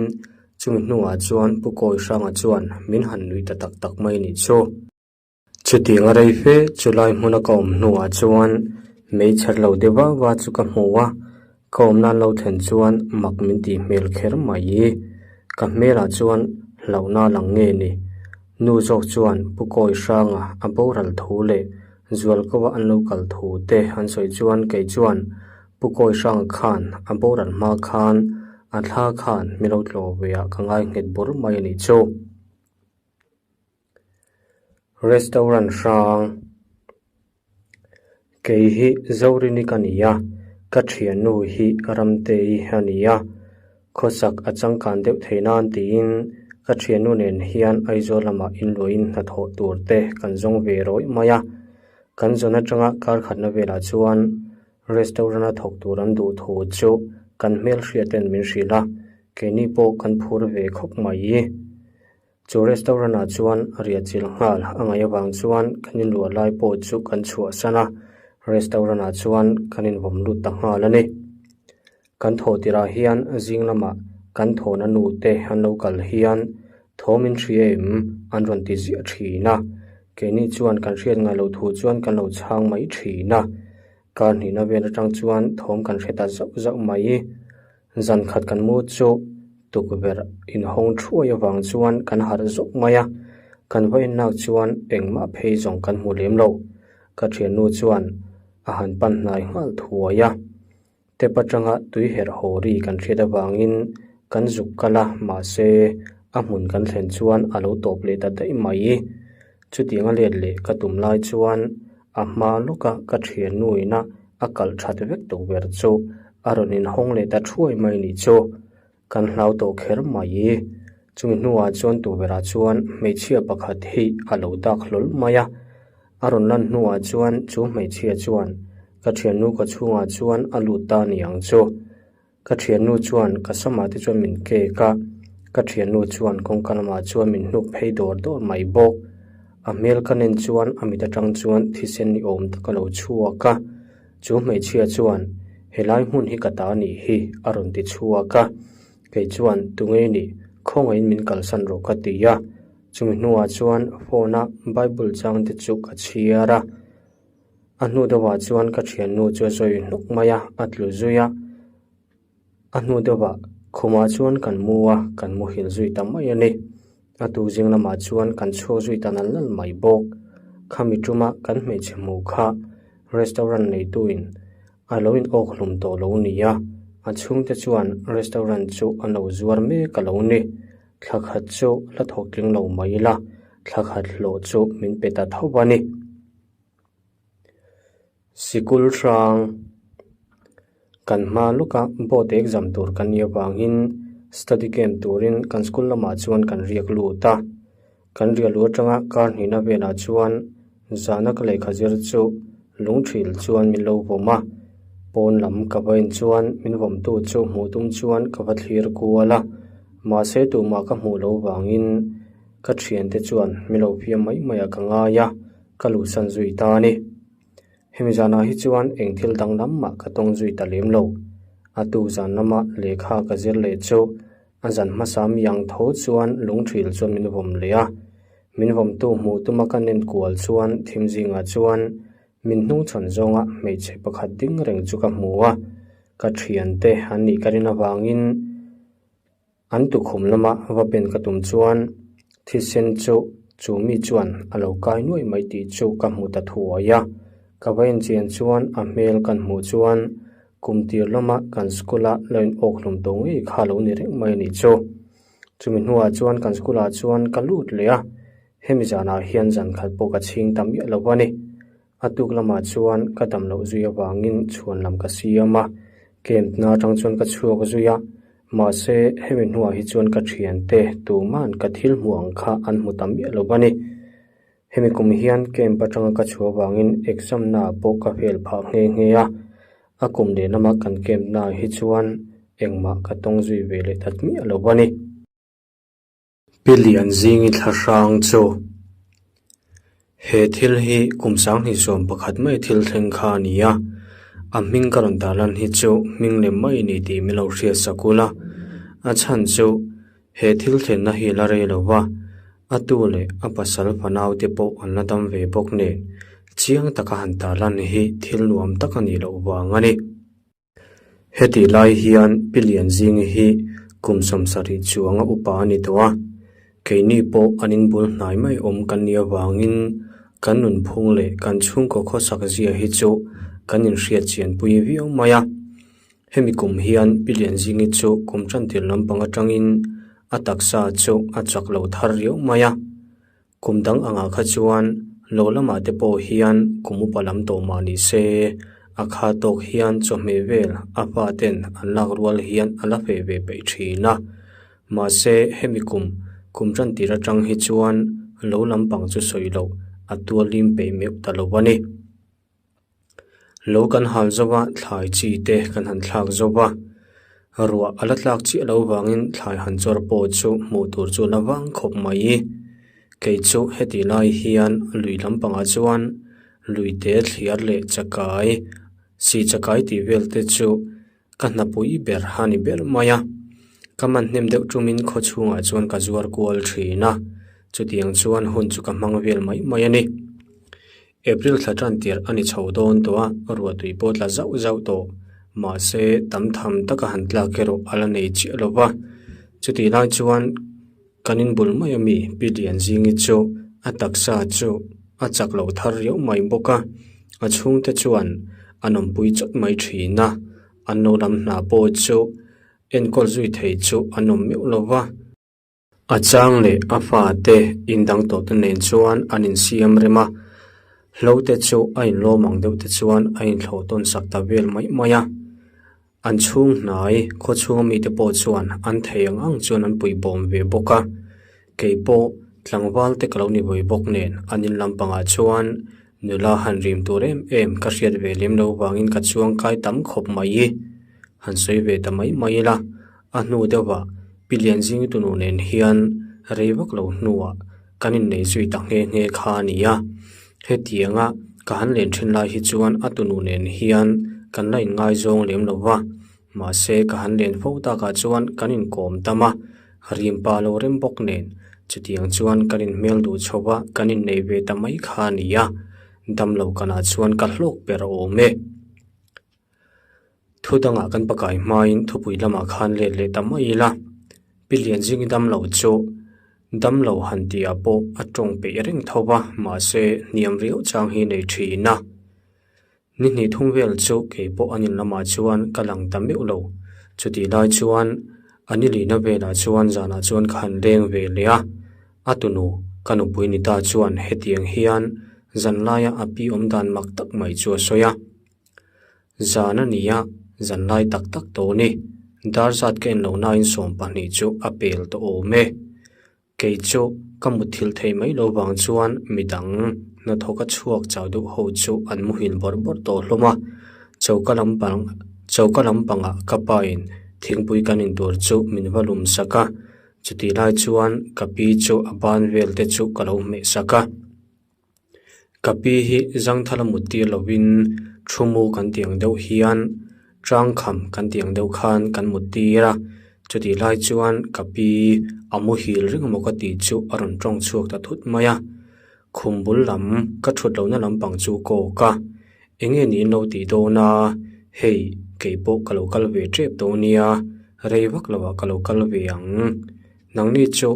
chumi hnuah chuan Pu Kawi Hranga chuan min han nuih ta tak tak mai nih chu. Chutiang a rei fe chu lai hmuna ka awm hnuah chuan meichher lo deuh va va chu ka hmu a, ka awm nan lo thlen chuan mak min tih hmel kher mai. Ka hmelah chuan hlauhna lang nge ni. Nu zawk chuan Pu Kawi Hranga a boral thu leh Zualkawa an lo kal thu te an sawi chuan kei chuan Pu Kawi Hranga khan a boral hma khan a thla khan mi lo tlawh ve ah ka ngai nghet bur mai a nih chu. Restaurant hrang Kei hi Zorini ka ni a, ka thiannu hi Ramtei a ni a, khawsak a changkan deuh thei nan tiin ka thiannu nen hian Aizawl lamah inluahin hnathawh tur te kan zawng ve rawih mai a, kan zawn atanga kar khatna velah chuan restaurant a thawk tur an duh thu chu kan hmelhriat ten min hrilh a, keini pawh kan phur ve khawp mai. Chu restaurant ah chuan riah chilh nghal a ngaih avang chuan kan inluah lai pawh chu kan chhuahsan a, restaurant ah chuan kan invawm lut ta nghal a ni. Kan thawh tirah hian zing lamah kan thawhna nu te an lo kal hian thawm in hria em an rawn ti ziah thin a, keini chuan kan hriat ngai loh thu chuan kan lo chhang mai thin a, kar hnihna vel atang chuan thawm kan hre ta zauh zauh mai. Zan khat kan mu chu tukverh inhawng thuai avang chuan kan harh zawk mai a, kan va ennak chuan engmah phei zawng kan hmu lem lo. Ka thiannu chuan a han pan hnai nghal thuai a, tap atanga tui herh haw ri kan hriat avangin kan zuk kal a, mahse a hmun kan thlen chuan a lo tawp leh ta daih mai. Chutianga let leh ka tum lai chuan a hma lawka ka thiannu ina a kalh that vek tukverh chu a rawn inhawng leh ta thuai mai nih chu. Kan hlau tawh kher mai. Chumi hnuah chuan tukverhah chuan hmeichhia pakhat hi a lo dak hlawl mai a. A rawn lan hnuah chuan chu hmeichhia chuan ka thiannu ka chhungah chuan a lut ta ni ang chu. Ka thiannu chuan ka samah te chuan min kek a, ka thiannu chuan kawngka lamah chuan min hnuk phei dawr dawr mai bawk. A hmel ka nen chuan a mit atang chuan thisen ni awm tak a lo chhuak a, chu hmeichhia chuan helai hmun hi ka ta nih hi a rawn ti chhuak a, kei chuan tunge nih khawngaihin min kalsan rawh ka ti a, chumi hnuah chuan phone a bible chang te chu ka chhiar a. A hnu deuhah chuan ka thiannu chu a zawi hnawk mai a, a tlu zui a. A hnu deuhah khumah chuan kan mu a, kan muhil zui ta mai a ni. A tuk zing lamah chuan kan chhuak zui ta nal nal mai bawk. Khami tuma kan hmeichhe hmuh kha restaurant neituin a lo in awk hlum tawh lo ni a, a chhungte chuan restaurant chu an lo zuar mek a lo ni. Thla khat chu la thawk tling lo mai ila, thla khat hlawh chu min pe ta tho a ni. Sikul hrang kan hma lawka board exam tur kan nih avangin study camp turin kan school lamah chuan kan riak lut a, kan riah luh atanga kar hnihna velah chuan zahna ka lehkha zir chu lungthil chuan min lo vawm a, pawn lam ka va en chuan min vawmtu chu hmuh tum chuan ka va thlir kual a, mahse tumah ka hmuh loh vangin ka thiante chuan min lo fiam mai mai ah ka ngai a. Ka luhsan zui ta a ni. Hemi zanah hi chuan eng thil danglam mah ka tawng zui ta lem lo. A tu zan lama lehkha ka zir leh chu a zan hmasa mi ang tho chuan lungthil chuan min vawm leh a. Min vawmtu hmuh tuma ka nen kual chuan thim zingah chuan min hnungchhawn zawnga hmeichhe pakhat ding reng chu ka hmu a. Ka thiante an nih ka rin avangin An tukhum lama va pen ka tum chuan thisen chu chu mi chuan a lo kai nuaih mai tih chu ka hmu ta thuai a. Ka va enchian chuan a hmel kan hmuh chuan kum tir lama kan school a lo in awk hlum tawh ngei kha lo ni reng mai a nih chu. Chumi hnuah chuan kan school ah chuan ka lut leh a, hemi zanah hian zan khat pawh ka chhing ta miah lo a ni. A tuk lamah chuan ka dam loh zui avangin chhuan lam ka siam a, camp na atang chuan ka chhuak zui a, mahse hemi hnuah hi chuan ka thiante tuman ka thil hmuh ang kha an hmu ta miah lo a ni. Hemi kum hian camp atanga ka chhuah avangin exam naah pawh ka fail phah nghe nghe a, a kum leh lama kan camp naah hi chuan engmah ka tawng zui ve leh ta miah lo a ni. Pi Lianzingi thlahrang chu he thil hi kum sanghnih sawm pakhat mai thil thleng kha a ni a, a hming ka rawn tarlan hi chu hming lem mai a ni tih min lo hriat sak ula, a chhan chu he thil thlenna hi la rei lo va, a tu leh a pasal fanau te pawh an la dam ve bawk nen chiang taka han tarlan hi thil nuam tak a nih loh vang a ni. Hetih lai hian Pi Lianzingi hi kum sawmsarih chuanga upa a ni tawh a, keini pawh an inbul hnai mai awm kan nih avangin kan nunphung leh kan chhungkaw khawsak zia hi chu kan inhriat chianpui viau mai a. Hemi kum hian Pi Lianzingi chu kum tantir lampang atangin a taksa chu a chak lo thar riau mai a. Kum dang angah kha chuan lo lamah te pawh hian kum upa lam tawh mah ni se, a kha tawk hian chawhmeh vel a pa ten an lak rual hian a la feh ve peih thin a. Mahse, hemi kum, kum tan tir atang hi chuan lo lampang chu sawi loh a tualim peih meuh ta lo a ni. Lo kan hal zo va, thlai chi te kan han thlak zo va, ruah a la tlak chiah lo vangin thlai han chawr pawh chu hmuh tur chu la vang khawp mai. Kei chu hetih lai hian lui lampangah chuan lui te thliar leh chakai, si chakai tih vel te chu Ka hnapui ber a ni ber mai a, ka man hnem deuh tumin khaw chhungah chuan ka zuar kual thin a, chutiang chuan hun chu ka hmang vel mai mai a ni. April thla tan tirh a ni chho dawn tawh a, ruahtui pawh tla zauh zauh tawh, mahse tam tham taka han tlak erawh a la nei chiah lo va, chutih lai chuan kan inbul mai a mi Pi Lianzingi chu a taksa chu a chak loh thar riau mai bawk a, a chhungte chuan an awmpui chawt mai thin a, an lo lam hna pawh chu enkawl zui thei chu an awm meuh lo va. A chang leh a fate indang tawhte nen chuan an insiam rem a, hlo te chu a inlawm ang deuh te chuan a inthlawh tawn sak ta vel mai mai a. An chhung hnai khaw chhunga mite pawh chuan an thei ang ang chuan an puibawm ve bawk a, kei pawh tlangval te ka lo ni vawi bawk nen an in lampangah chuan nula han rim tur em em ka hriat ve lem lo vangin ka chuang kai tam khawp mai i han sawi ve ta mai mai ila. A hnu deuhah Pi Lianzing tunu nen hian rei vak lo hnuah kan innei zui ta nghe nghe kha a ni a. Hetianga ka han len thin lai hi chuan a tunu nen hian kan la inngaizawng lem lo va, mahse ka han len fo takah chuan kan inkawm tam a, rimpa lo rem bawk nen chutiang chuan kan inhmel duh chho va kan innei ve ta mai kha a ni a, damlo kanah chuan ka hlawk ber awm e. Thu dangah kan pakai hmain thupui lamah khan let leh ta mai ila, Pi Lianzingi damlo chu damlo han tihah pawh a tawng peih reng tho va, mahse hniam riau chang hi nei thin a. Ni hnih thum vel chu kei pawh an in lamah chuan ka lang ta meuh lo. Chutih lai chuan a ni lihna velah chuan zanah chuan ka han leng ve leh a, a tunu ka nupui ni ta chuan hetiang hian zan laia a pi awm dan mak tak mai chu a sawi a. Zan a ni a, zan lai tak tak tawh ni. Dar zat ka en loh nain 12 chu a pel tawh awm e. Kei chu ka mutthilh thei mai lo vang chuan midang hnathawk a chhuak chau deuh ho chu an muhil bawrh bawrh tawh hlawm a. Choka lampang choka lampangah ka pain thingpui kan in tur chu min va lum sak a. Chutih lai chuan ka pi chu a ban vel te chu ka lo hmeh sak a. Ka pi hi zangthal a mut tir lovin thu mu kan tih ang deuh hian tangkham kan tih ang deuh khan kan mut tir a chutih lai chuan ka pi a muhil reng emaw ka tih chu a rawn tawng chhuak ta thut mai a khum bul lam ka thut lohna lampang chu kawk a eng nge niin lo tih dawn a hei kei pawh ka lo kal ve tep dawn nia rei vak lovah ka lo kal ve ang. Nangni chu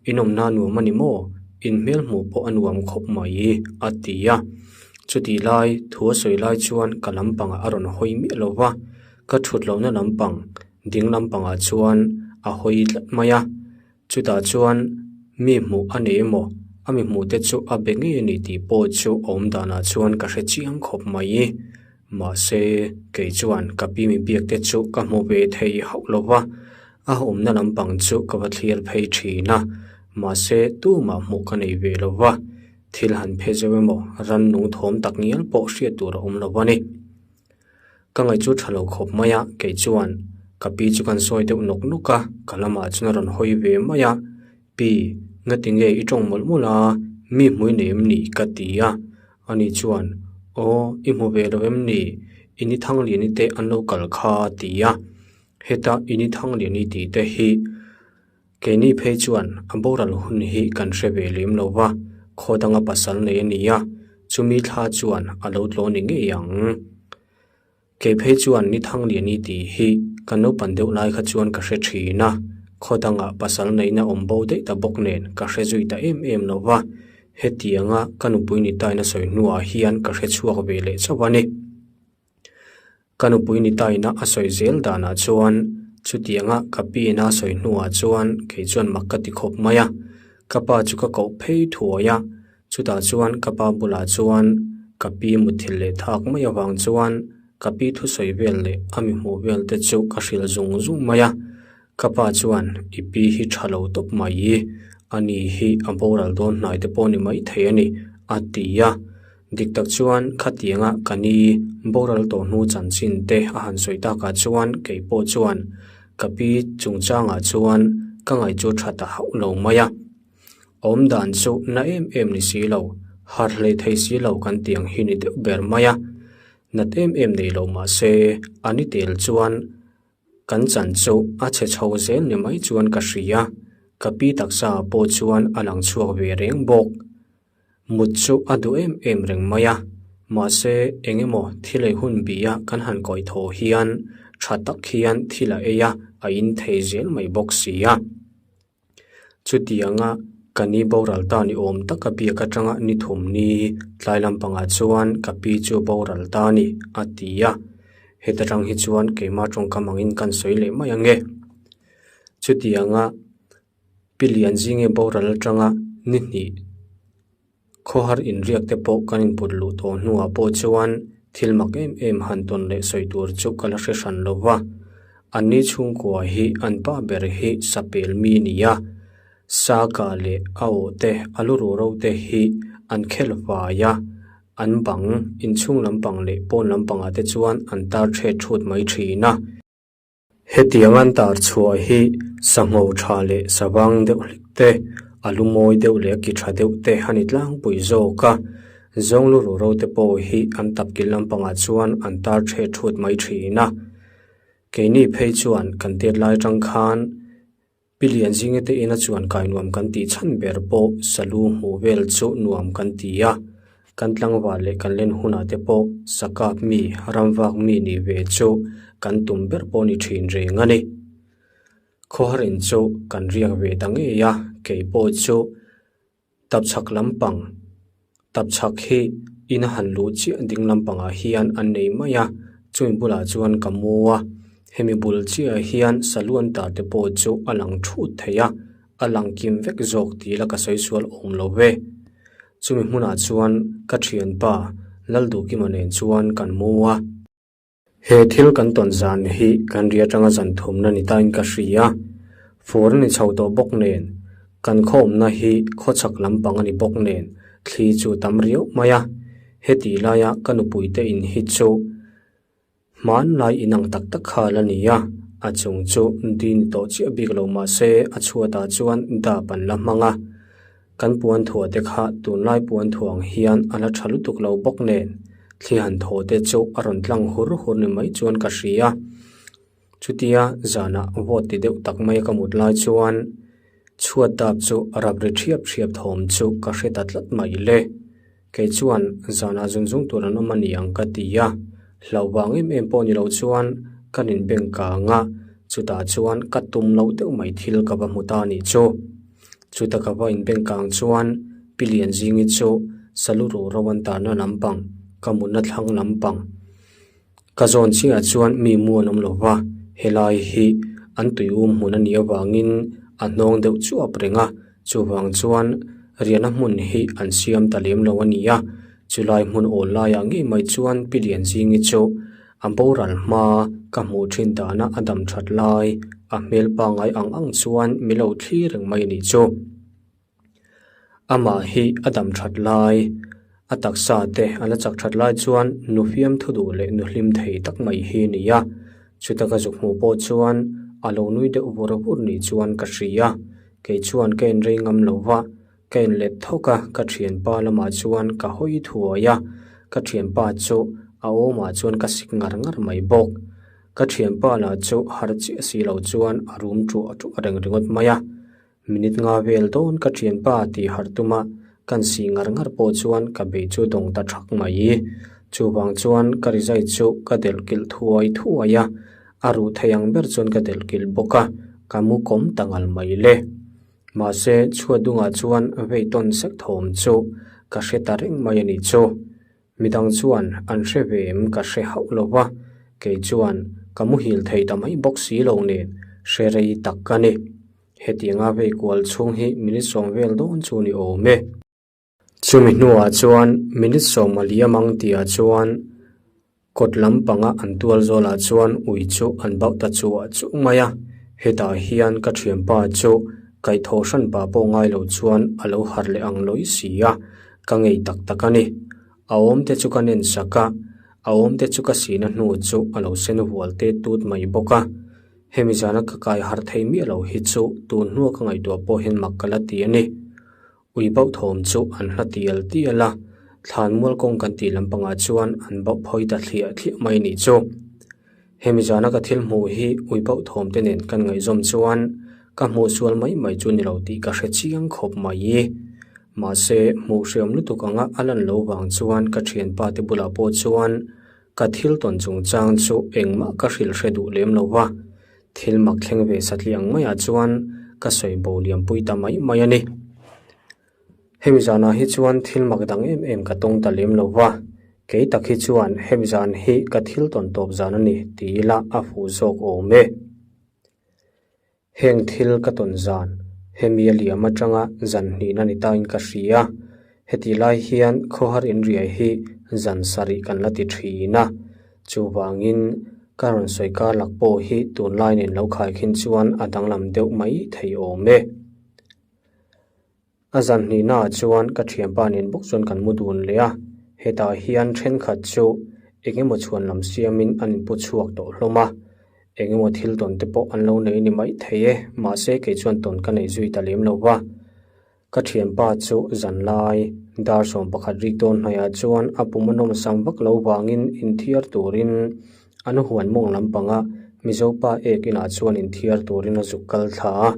in awmna nuam a ni maw? In hmel hmuh pawh a nuam khawp mai, a ti a. Chutih lai, thu a sawi lai chuan ka lampangah a rawn hawi miah lo va, ka thut lohna lampang, ding lampangah chuan a hawi tlat mai a. Chutah chuan mi hmuh a nei emaw, a mi hmuhte chu a be ngei a ni tih pawh chu awm danah chuan ka hre chiang khawp mai. Mahse, kei chuan ka pi mi biakte chu ka hmu ve thei hauh lo va. A awmna lampang chu ka va thlir phei thin a, mahse tumah hmuh ka nei ve lo va, thil han phe zeuh emaw rannung thawm tak ngial pawh hriat tur a awm lo a ni. Ka ngaih chu tha lo khawp mai a, kei chuan ka pi chu kan sawi deuh nawk nawk a, ka lamah chuan a rawn hawi ve mai a, Pi, ngati nge i tawng mawlh mawlh a, mi hmui nei em ni? ka ti a, ani chuan, Aw, i hmu ve lo em ni? I ni Thangliani te an lo kal kha a ti a. Heta i ni Thangliani tih te hi keini phei chuan a boral hun hi kan hre ve lem lo va, khaw danga pasal nei a ni a, chumi thla chuan a lo tlaw ni ngei ang. Kei phei chuan ni Thangliani tih hi ka naupan deuh lai kha chuan ka hre thin a, khaw dangah pasal neihna awm bo daih ta bawk nen ka hre zui ta em em lo va, hetianga ka nupui ni taina sawi hnuah hian ka hre chhuak ve leh chauh a ni. Ka nupui ni taina a sawi zel danah chuan chutianga ka pi ina a sawi hnuah chuan kei chuan mak ka ti khawp mai a, ka pa chu ka koh phei thuai a, chutah chuan ka pa bulah chuan ka pi muthilh leh thak mai avang chuan ka pi thusawi vel leh a mi hmuh vel te chu ka hrilh zung zung mai a, ka pa chuan i pi hi tha lo tawp mai i, ani hi a boral dawn hnai te pawh ni maithei a ni a ti a. Dik tak chuan khatianga ka ni boral tawh hnu chanchin te a han sawi takah chuan kei pawh chuan ka pi chungchangah chuan ka ngaih chu tha ta hauh lo mai a. Awm dan chu na em em ni si lo, harh hlei thei si lo kan tih ang hi ni deuh ber mai a. Nat em em nei lo mah se a ni tel chuan Kan chan chu a chhe chho zel ni mai chuan ka hria, ka pi taksa ah pawh chuan a lang chhuak ve reng bawk. Mut chu a duh em em reng mai a, mahse eng emaw thil ei hun bih a kan han kawih thaw hian tha tak hian thil a ei a, a in thei zel mai bawk si a. Chutianga ka ni boral ta ni awm taka biak atanga ni thum ni tlai lampangah chuan ka pi chu boral ta a ni, a ti a. Heta tang hi chuan keimah tawngkam angin kan sawi leh mai ange. Chutianga Pi Lianzingi boral atanga ni hnih khawhar inriak te pawh kan input luh tawh hnuah pawh chuan thil mak em em han tawn leh sawi tur chu ka la hre hran lo va. Anni chhungkua hi an pa ber hi sapel mi ni a, Saka leh a aw te a lu ruh ro te hi an khel fai a, an bang inchhung lampang leh pawn lampangah te chuan an tar thet thut mai thin a. Hetiang an tar chhuah hi sangho tha leh savang deuh hlik te, a lu mawi deuh leh a ki tha deuh te a ni tlangpui zawk a. Zawng lu ruh ro te pawh hi an tap kil lampangah chuan an tar thet thut mai thin a. Keini phei chuan kan tet lai atang khan Pi Lianzinga te ina chuan kai nuam kan tih chhan ber pawh salu hmuh vel chu nuam kan ti a, kan tlangval leh kan len hunah te pawh sakap mi, ramvak mi nih ve chu kan tum ber pawh ni thin reng a ni. Khawharin chu kan riak ve ta ngei a, kei pawh chu Tapchhak lampang, Tapchhak hi ina han luh chiah ding lampangah hian an nei mai a, chumi bulah chuan ka mu a, hemi bul chiahah hian saluan tar te pawh chu a lang thut thei a, a lang kim vek zawk tih la ka sawi sual awm lo ve. Chumi hmunah chuan ka thianpa Lalduhkima nen chuan kan mu a. He thil kan tawn zan hi kan ri atanga zan thumna ni tain ka hria. Fur a ni chho tawh bawk nen, kan khawmna hi khawchhak lampang a ni bawk nen thli chu tam riau mai a. Heti laia ka nupuite in hi chu hmanlai inang tak tak kha la ni a, a chung chu di ni tawh chiah bik lo mah se a chhuatah chuan dap an la hmang a. Kan puan thuah te kha tunlai puan thuang hian a la tha lutuk lo bawk nen, thli han thaw te chu a rawn tlang hur hur ni mai chuan ka hria. Chutia zanah vawt ti deuh tak mai ka mut lai chuan chhuat dap chu a rap ri thiap thiap thawm chu ka hre ta tlat mai le. Kei chuan zanah zung zung tur an awm a ni ang ka ti a, hlauh vang em em pawh ni lo chuan kan inbeng kang a, chutah chuan ka tum loh deuh mai thil ka va hmu ta a nih chu. Chuta ka va inbeng kang chuan Pi Lianzingi chu salu ruh ro an tarna lampang, ka mutna thlang lampang ka zawn chiahah chuan mi mu an awm lo va, helai hi an tuium hmun a nih avangin a hnawng deuh chuap reng a, chuvang chuan riahna hmun hi an siam ta lem lo a ni a, chulai hmun awl laiah ngei mai chuan Pi Lianzingi chu A boral hma ka hmuh thin dana a dam that lai a hmel pangai ang ang chuan mi lo thlir reng mai a nih chu. Amah hi a dam that lai, a taksa te a la chak that lai chuan nu fiam thu duh leh nu hlim thei tak mai hi a ni a. Chuta ka zuk hmuh pawh chuan a lo nui deuh vur vur ni chuan ka hria. Kei chuan ka inrei ngam lo va, Ka inlet thawk a, ka thianpa lamah chuan ka hawi thuai a, ka thianpa chu a awmah chuan ka sik ngar ngar mai bawk. Ka thianpa lah chu har chiah si lo chuan a rum ṭuah ṭuah reng ringawt mai a. Minute nga vel dawn ka thianpa tih har tuma kan sih ngar ngar pawh chuan ka bei chu dawng ta ṭhak mai. Chuvang chuan ka rizai chu ka delh kilh thuai thuai a, a ruh thei ang ber chuan ka delh kilh bawk a, ka mu kawm ta ngal mai le. Mahse, chhuat dungah chuan vei tawn sek thawm chu ka hre ta reng mai a nih chu. Midang chuan an hre ve em ka hre hauh lo va, kei chuan ka muhil thei ta mai bawk si lo nen hre rei tak ka ni. Hetianga vei kual chhung hi minute sawm vel dawn chu ni awm e. Chumi hnuah chuan minute sawma liam ang tihah chuan kawt lampanga an tual zawlah chuan ui chu an bauh ta chuah chuh mai a, hetah hian ka thianpa chu kaihthawh hran pah pawh ngai lo chuan a lo harh leh ang lawih si a, ka ngei tak tak a ni. A awm te chu ka nen sak a, a awm te chu ka sihna hnu chu a lo sen hual tet tut mai bawk a. Hemi zana ka kai harh thei miah lo hi chu tun hnua ka ngaihtuah pawh hian mak ka la ti a ni. Ui bauh thawm chu an hla tial tial a, thlan mual kawng kan tih lampangah chuan an bauh phawi ta thliah thliah mai a nih chu. Hemi zana ka thil hmuh hi ui bauh thawm te nen kan ngaihzawm chuan ka hmuh sual mai mai chu ni lo tih ka hre chiang khawp mai. Mahse, hmuh hriam lutuk anga a lan lo vang chuan ka thianpa te bulah pawh chuan ka thil tawn chungchang chu engmah ka hrilh hre duh lem lo va. Thil mak thleng ve satliah ang maiah chuan ka sawi bo liampui ta mai mai a ni. Hemi zanah hi chuan thil mak dang em em ka tawng ta lem lo va, kei tak hi chuan hemi zan hi ka thil tawn tawp zan a ni ti ila a fuh zawk awm e. Heng thil ka tawn zan, Hemi a liam atanga zan hnihna ni tain ka hria. Hetih lai hian khawhar inriai hi zan sarih kan la ti thin a, chuvangin ka rawn sawi kar lak pawh hi tunlai nen lo khaikhin chuan a danglam deuh mai thei awm e. A zan hnihnaah chuan ka thianpa nen bawk chuan kan mu dun leh a, hetah hian thenkhat chu eng emaw chhuan lam siamin an inpu chhuak tawh hlawm a, eng emaw thil tawn te pawh an lo nei ni mai thei e, mahse kei chuan tawn ka nei zui ta lem lo va. Ka thianpa chu zanlai dar 11 rik dawn hnaihah chuan a pum a nawm sam vak lo vangin inthiar turin an huan mawng lampanga Mizopa ek inah chuan inthiar turin a zuk kal thla a.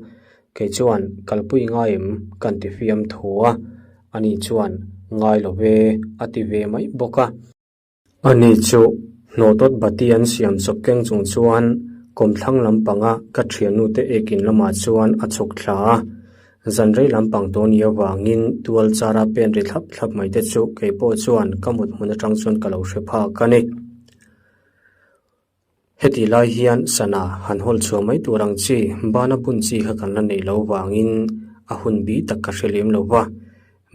Kei chuan kalpui ngai em kan ti fiam thu a, ani chuan ngai lo ve a ti ve mai bawk a. Ani chu hnawhtawt bati an siam chawp keng chung chuan kawmthlang lampanga ka thiannute ekin lamah chuan a chhuk thla a. Zanrei lampang tawh ni avangin tual chara pen ri thlap thlap mai te chu kei pawh chuan ka mut hmun atang chuan ka lo hre phak a ni. Heti lai hian sana han hawl chhuah mai tur ang chi bana bun chi kha kan la neih loh vangin a hun bi tak ka hre lem lo va.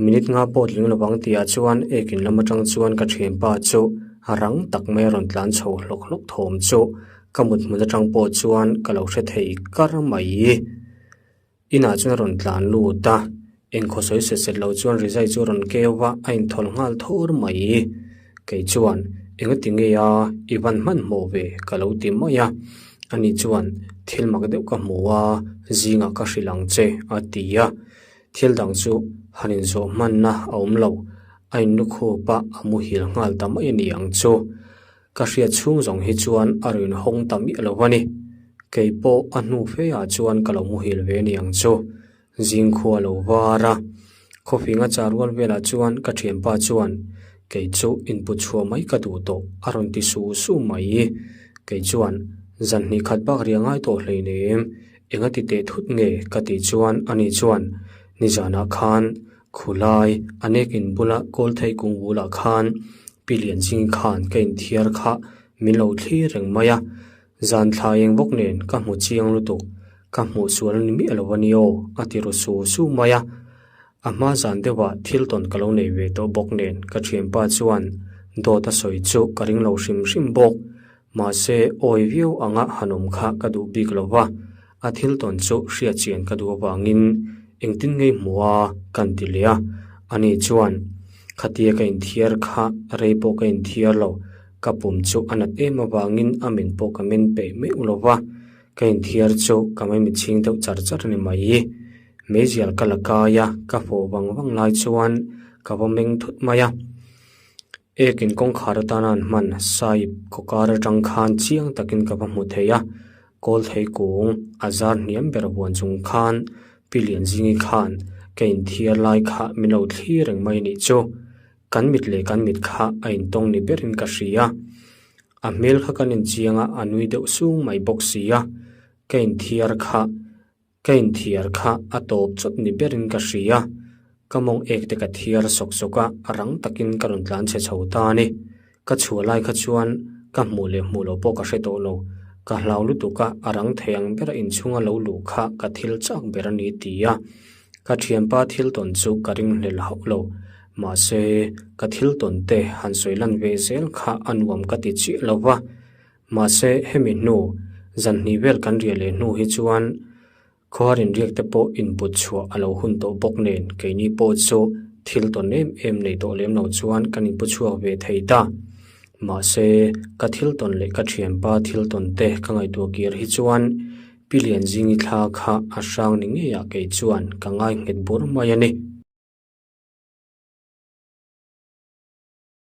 Minute nga pawh tling lovang tihah chuan ekin lam atang chuan ka thianpa chu a rang tak mai a rawn tlan chho hlawk hlawk thawm chu ka mut hmun atang pawh chuan ka lo hre thei kar mai. Inah chuan a rawn tlan lut a, engkhaw sawi set set lo chuan rizai chu a rawn keu va, a inthawlh nghal thur mai. Kei chuan, Engati nge a, i van hmanhmawh ve? ka lo ti mai a. Ani chuan, Thil mak deuh ka hmu a, zingah ka hrilh ang che, a ti a. Thil dang chu han inzawh hmanna a awm lo, a inlukhup a, a muhil nghal ta mai a ni ang chu. Ka hriat chhung zawng hi chuan a rawn hawng ta miah lo a ni. Kei pawh a hnu fe ah chuan ka lo muhil ve ni ang chu. Zingkhua lo var a. Khawfing a char rual velah chuan ka thianpa chuan kei chu inpu chhuah mai ka duh tawh a rawn ti su su mai. Kei chuan zan hnih khat bak ri a ngai tawh hleinem. Enga ti teh thut nge ka tih chuan ani chuan nizanah khan Khulai a nek in bula kawl thei kung bulah khan Pi Lianching khan ka inthiar kha min lo thlir reng mai a, zan thla eng bawk nen ka hmu chiang lutuk, ka hmuh sual ni miah lo a ni aw a ti ru su su mai a. A hma zan deuhah thil tawn ka lo nei ve tawh bawk nen ka thianpa chuan dawt a sawi chu ka ring lo hrim hrim bawk, mahse awi viau anga han awm kha ka duh bik lo va. A thil tawn chu hriat chian ka duh avangin engtin ngei hmu a kan ti leh a, ani chuan khatia ka inthiar kha rei pawh ka inthiar lo, ka pum chu a nat em avangin a men pawh ka men peih meuh lo va, ka inthiar chu ka maimichhing deuh char char a ni mai. Meizial ka la kai a, ka fawh vang vang lai chuan ka va meng thut mai a. Ekin kawngkhar atana an hman sahip khawkar atang khan chiang takin ka va hmu thei a, kawl thei kung a zar hniam ber vuan chung khan Pi Lianzingi khan ka inthiar lai kha min lo thlir reng mai nih chu. Kan mit leh kan mit kha a intawng ni berin ka hria. A hmel kha kan inchiang a, a nui deuh sung mai bawk si a, ka inthiar kha Ka inthiar kha a tawp chawt ni berin ka hria. Ka mawng ek te ka thiar sawk sawk a, a rang takin ka rawn tlan chhe chho ta a ni. Ka chhuah lai kha chuan ka hmuh leh hmuh loh pawh ka hre tawh lo. Ka hlau lutuk a, a rang thei ang bera inchhunga lo luh kha ka thil chak ber a ni ti a. Ka thianpa thil tawn chu ka ringhlel hauh lo. Mahse, ka thil tawn te han sawi lan ve zel kha a nuam ka ti chiah lo va. Mahse, hemi hnu, zan hnih vel kan riah leh hnu hi chuan khuar inriak te pawh input chhuah a lo hun tawh bawk nen keini pawh chu thil tawn em em nei tawh lem lo chuan kan inpu chhuak ve thei ta. Mahse, ka thil tawn leh ka thianpa thil tawn te ka ngaihtuah kir hi chuan Pi Lianzingi thla kha a hrang ni ngeiah kei chuan ka ngai nghet bur mai a ni.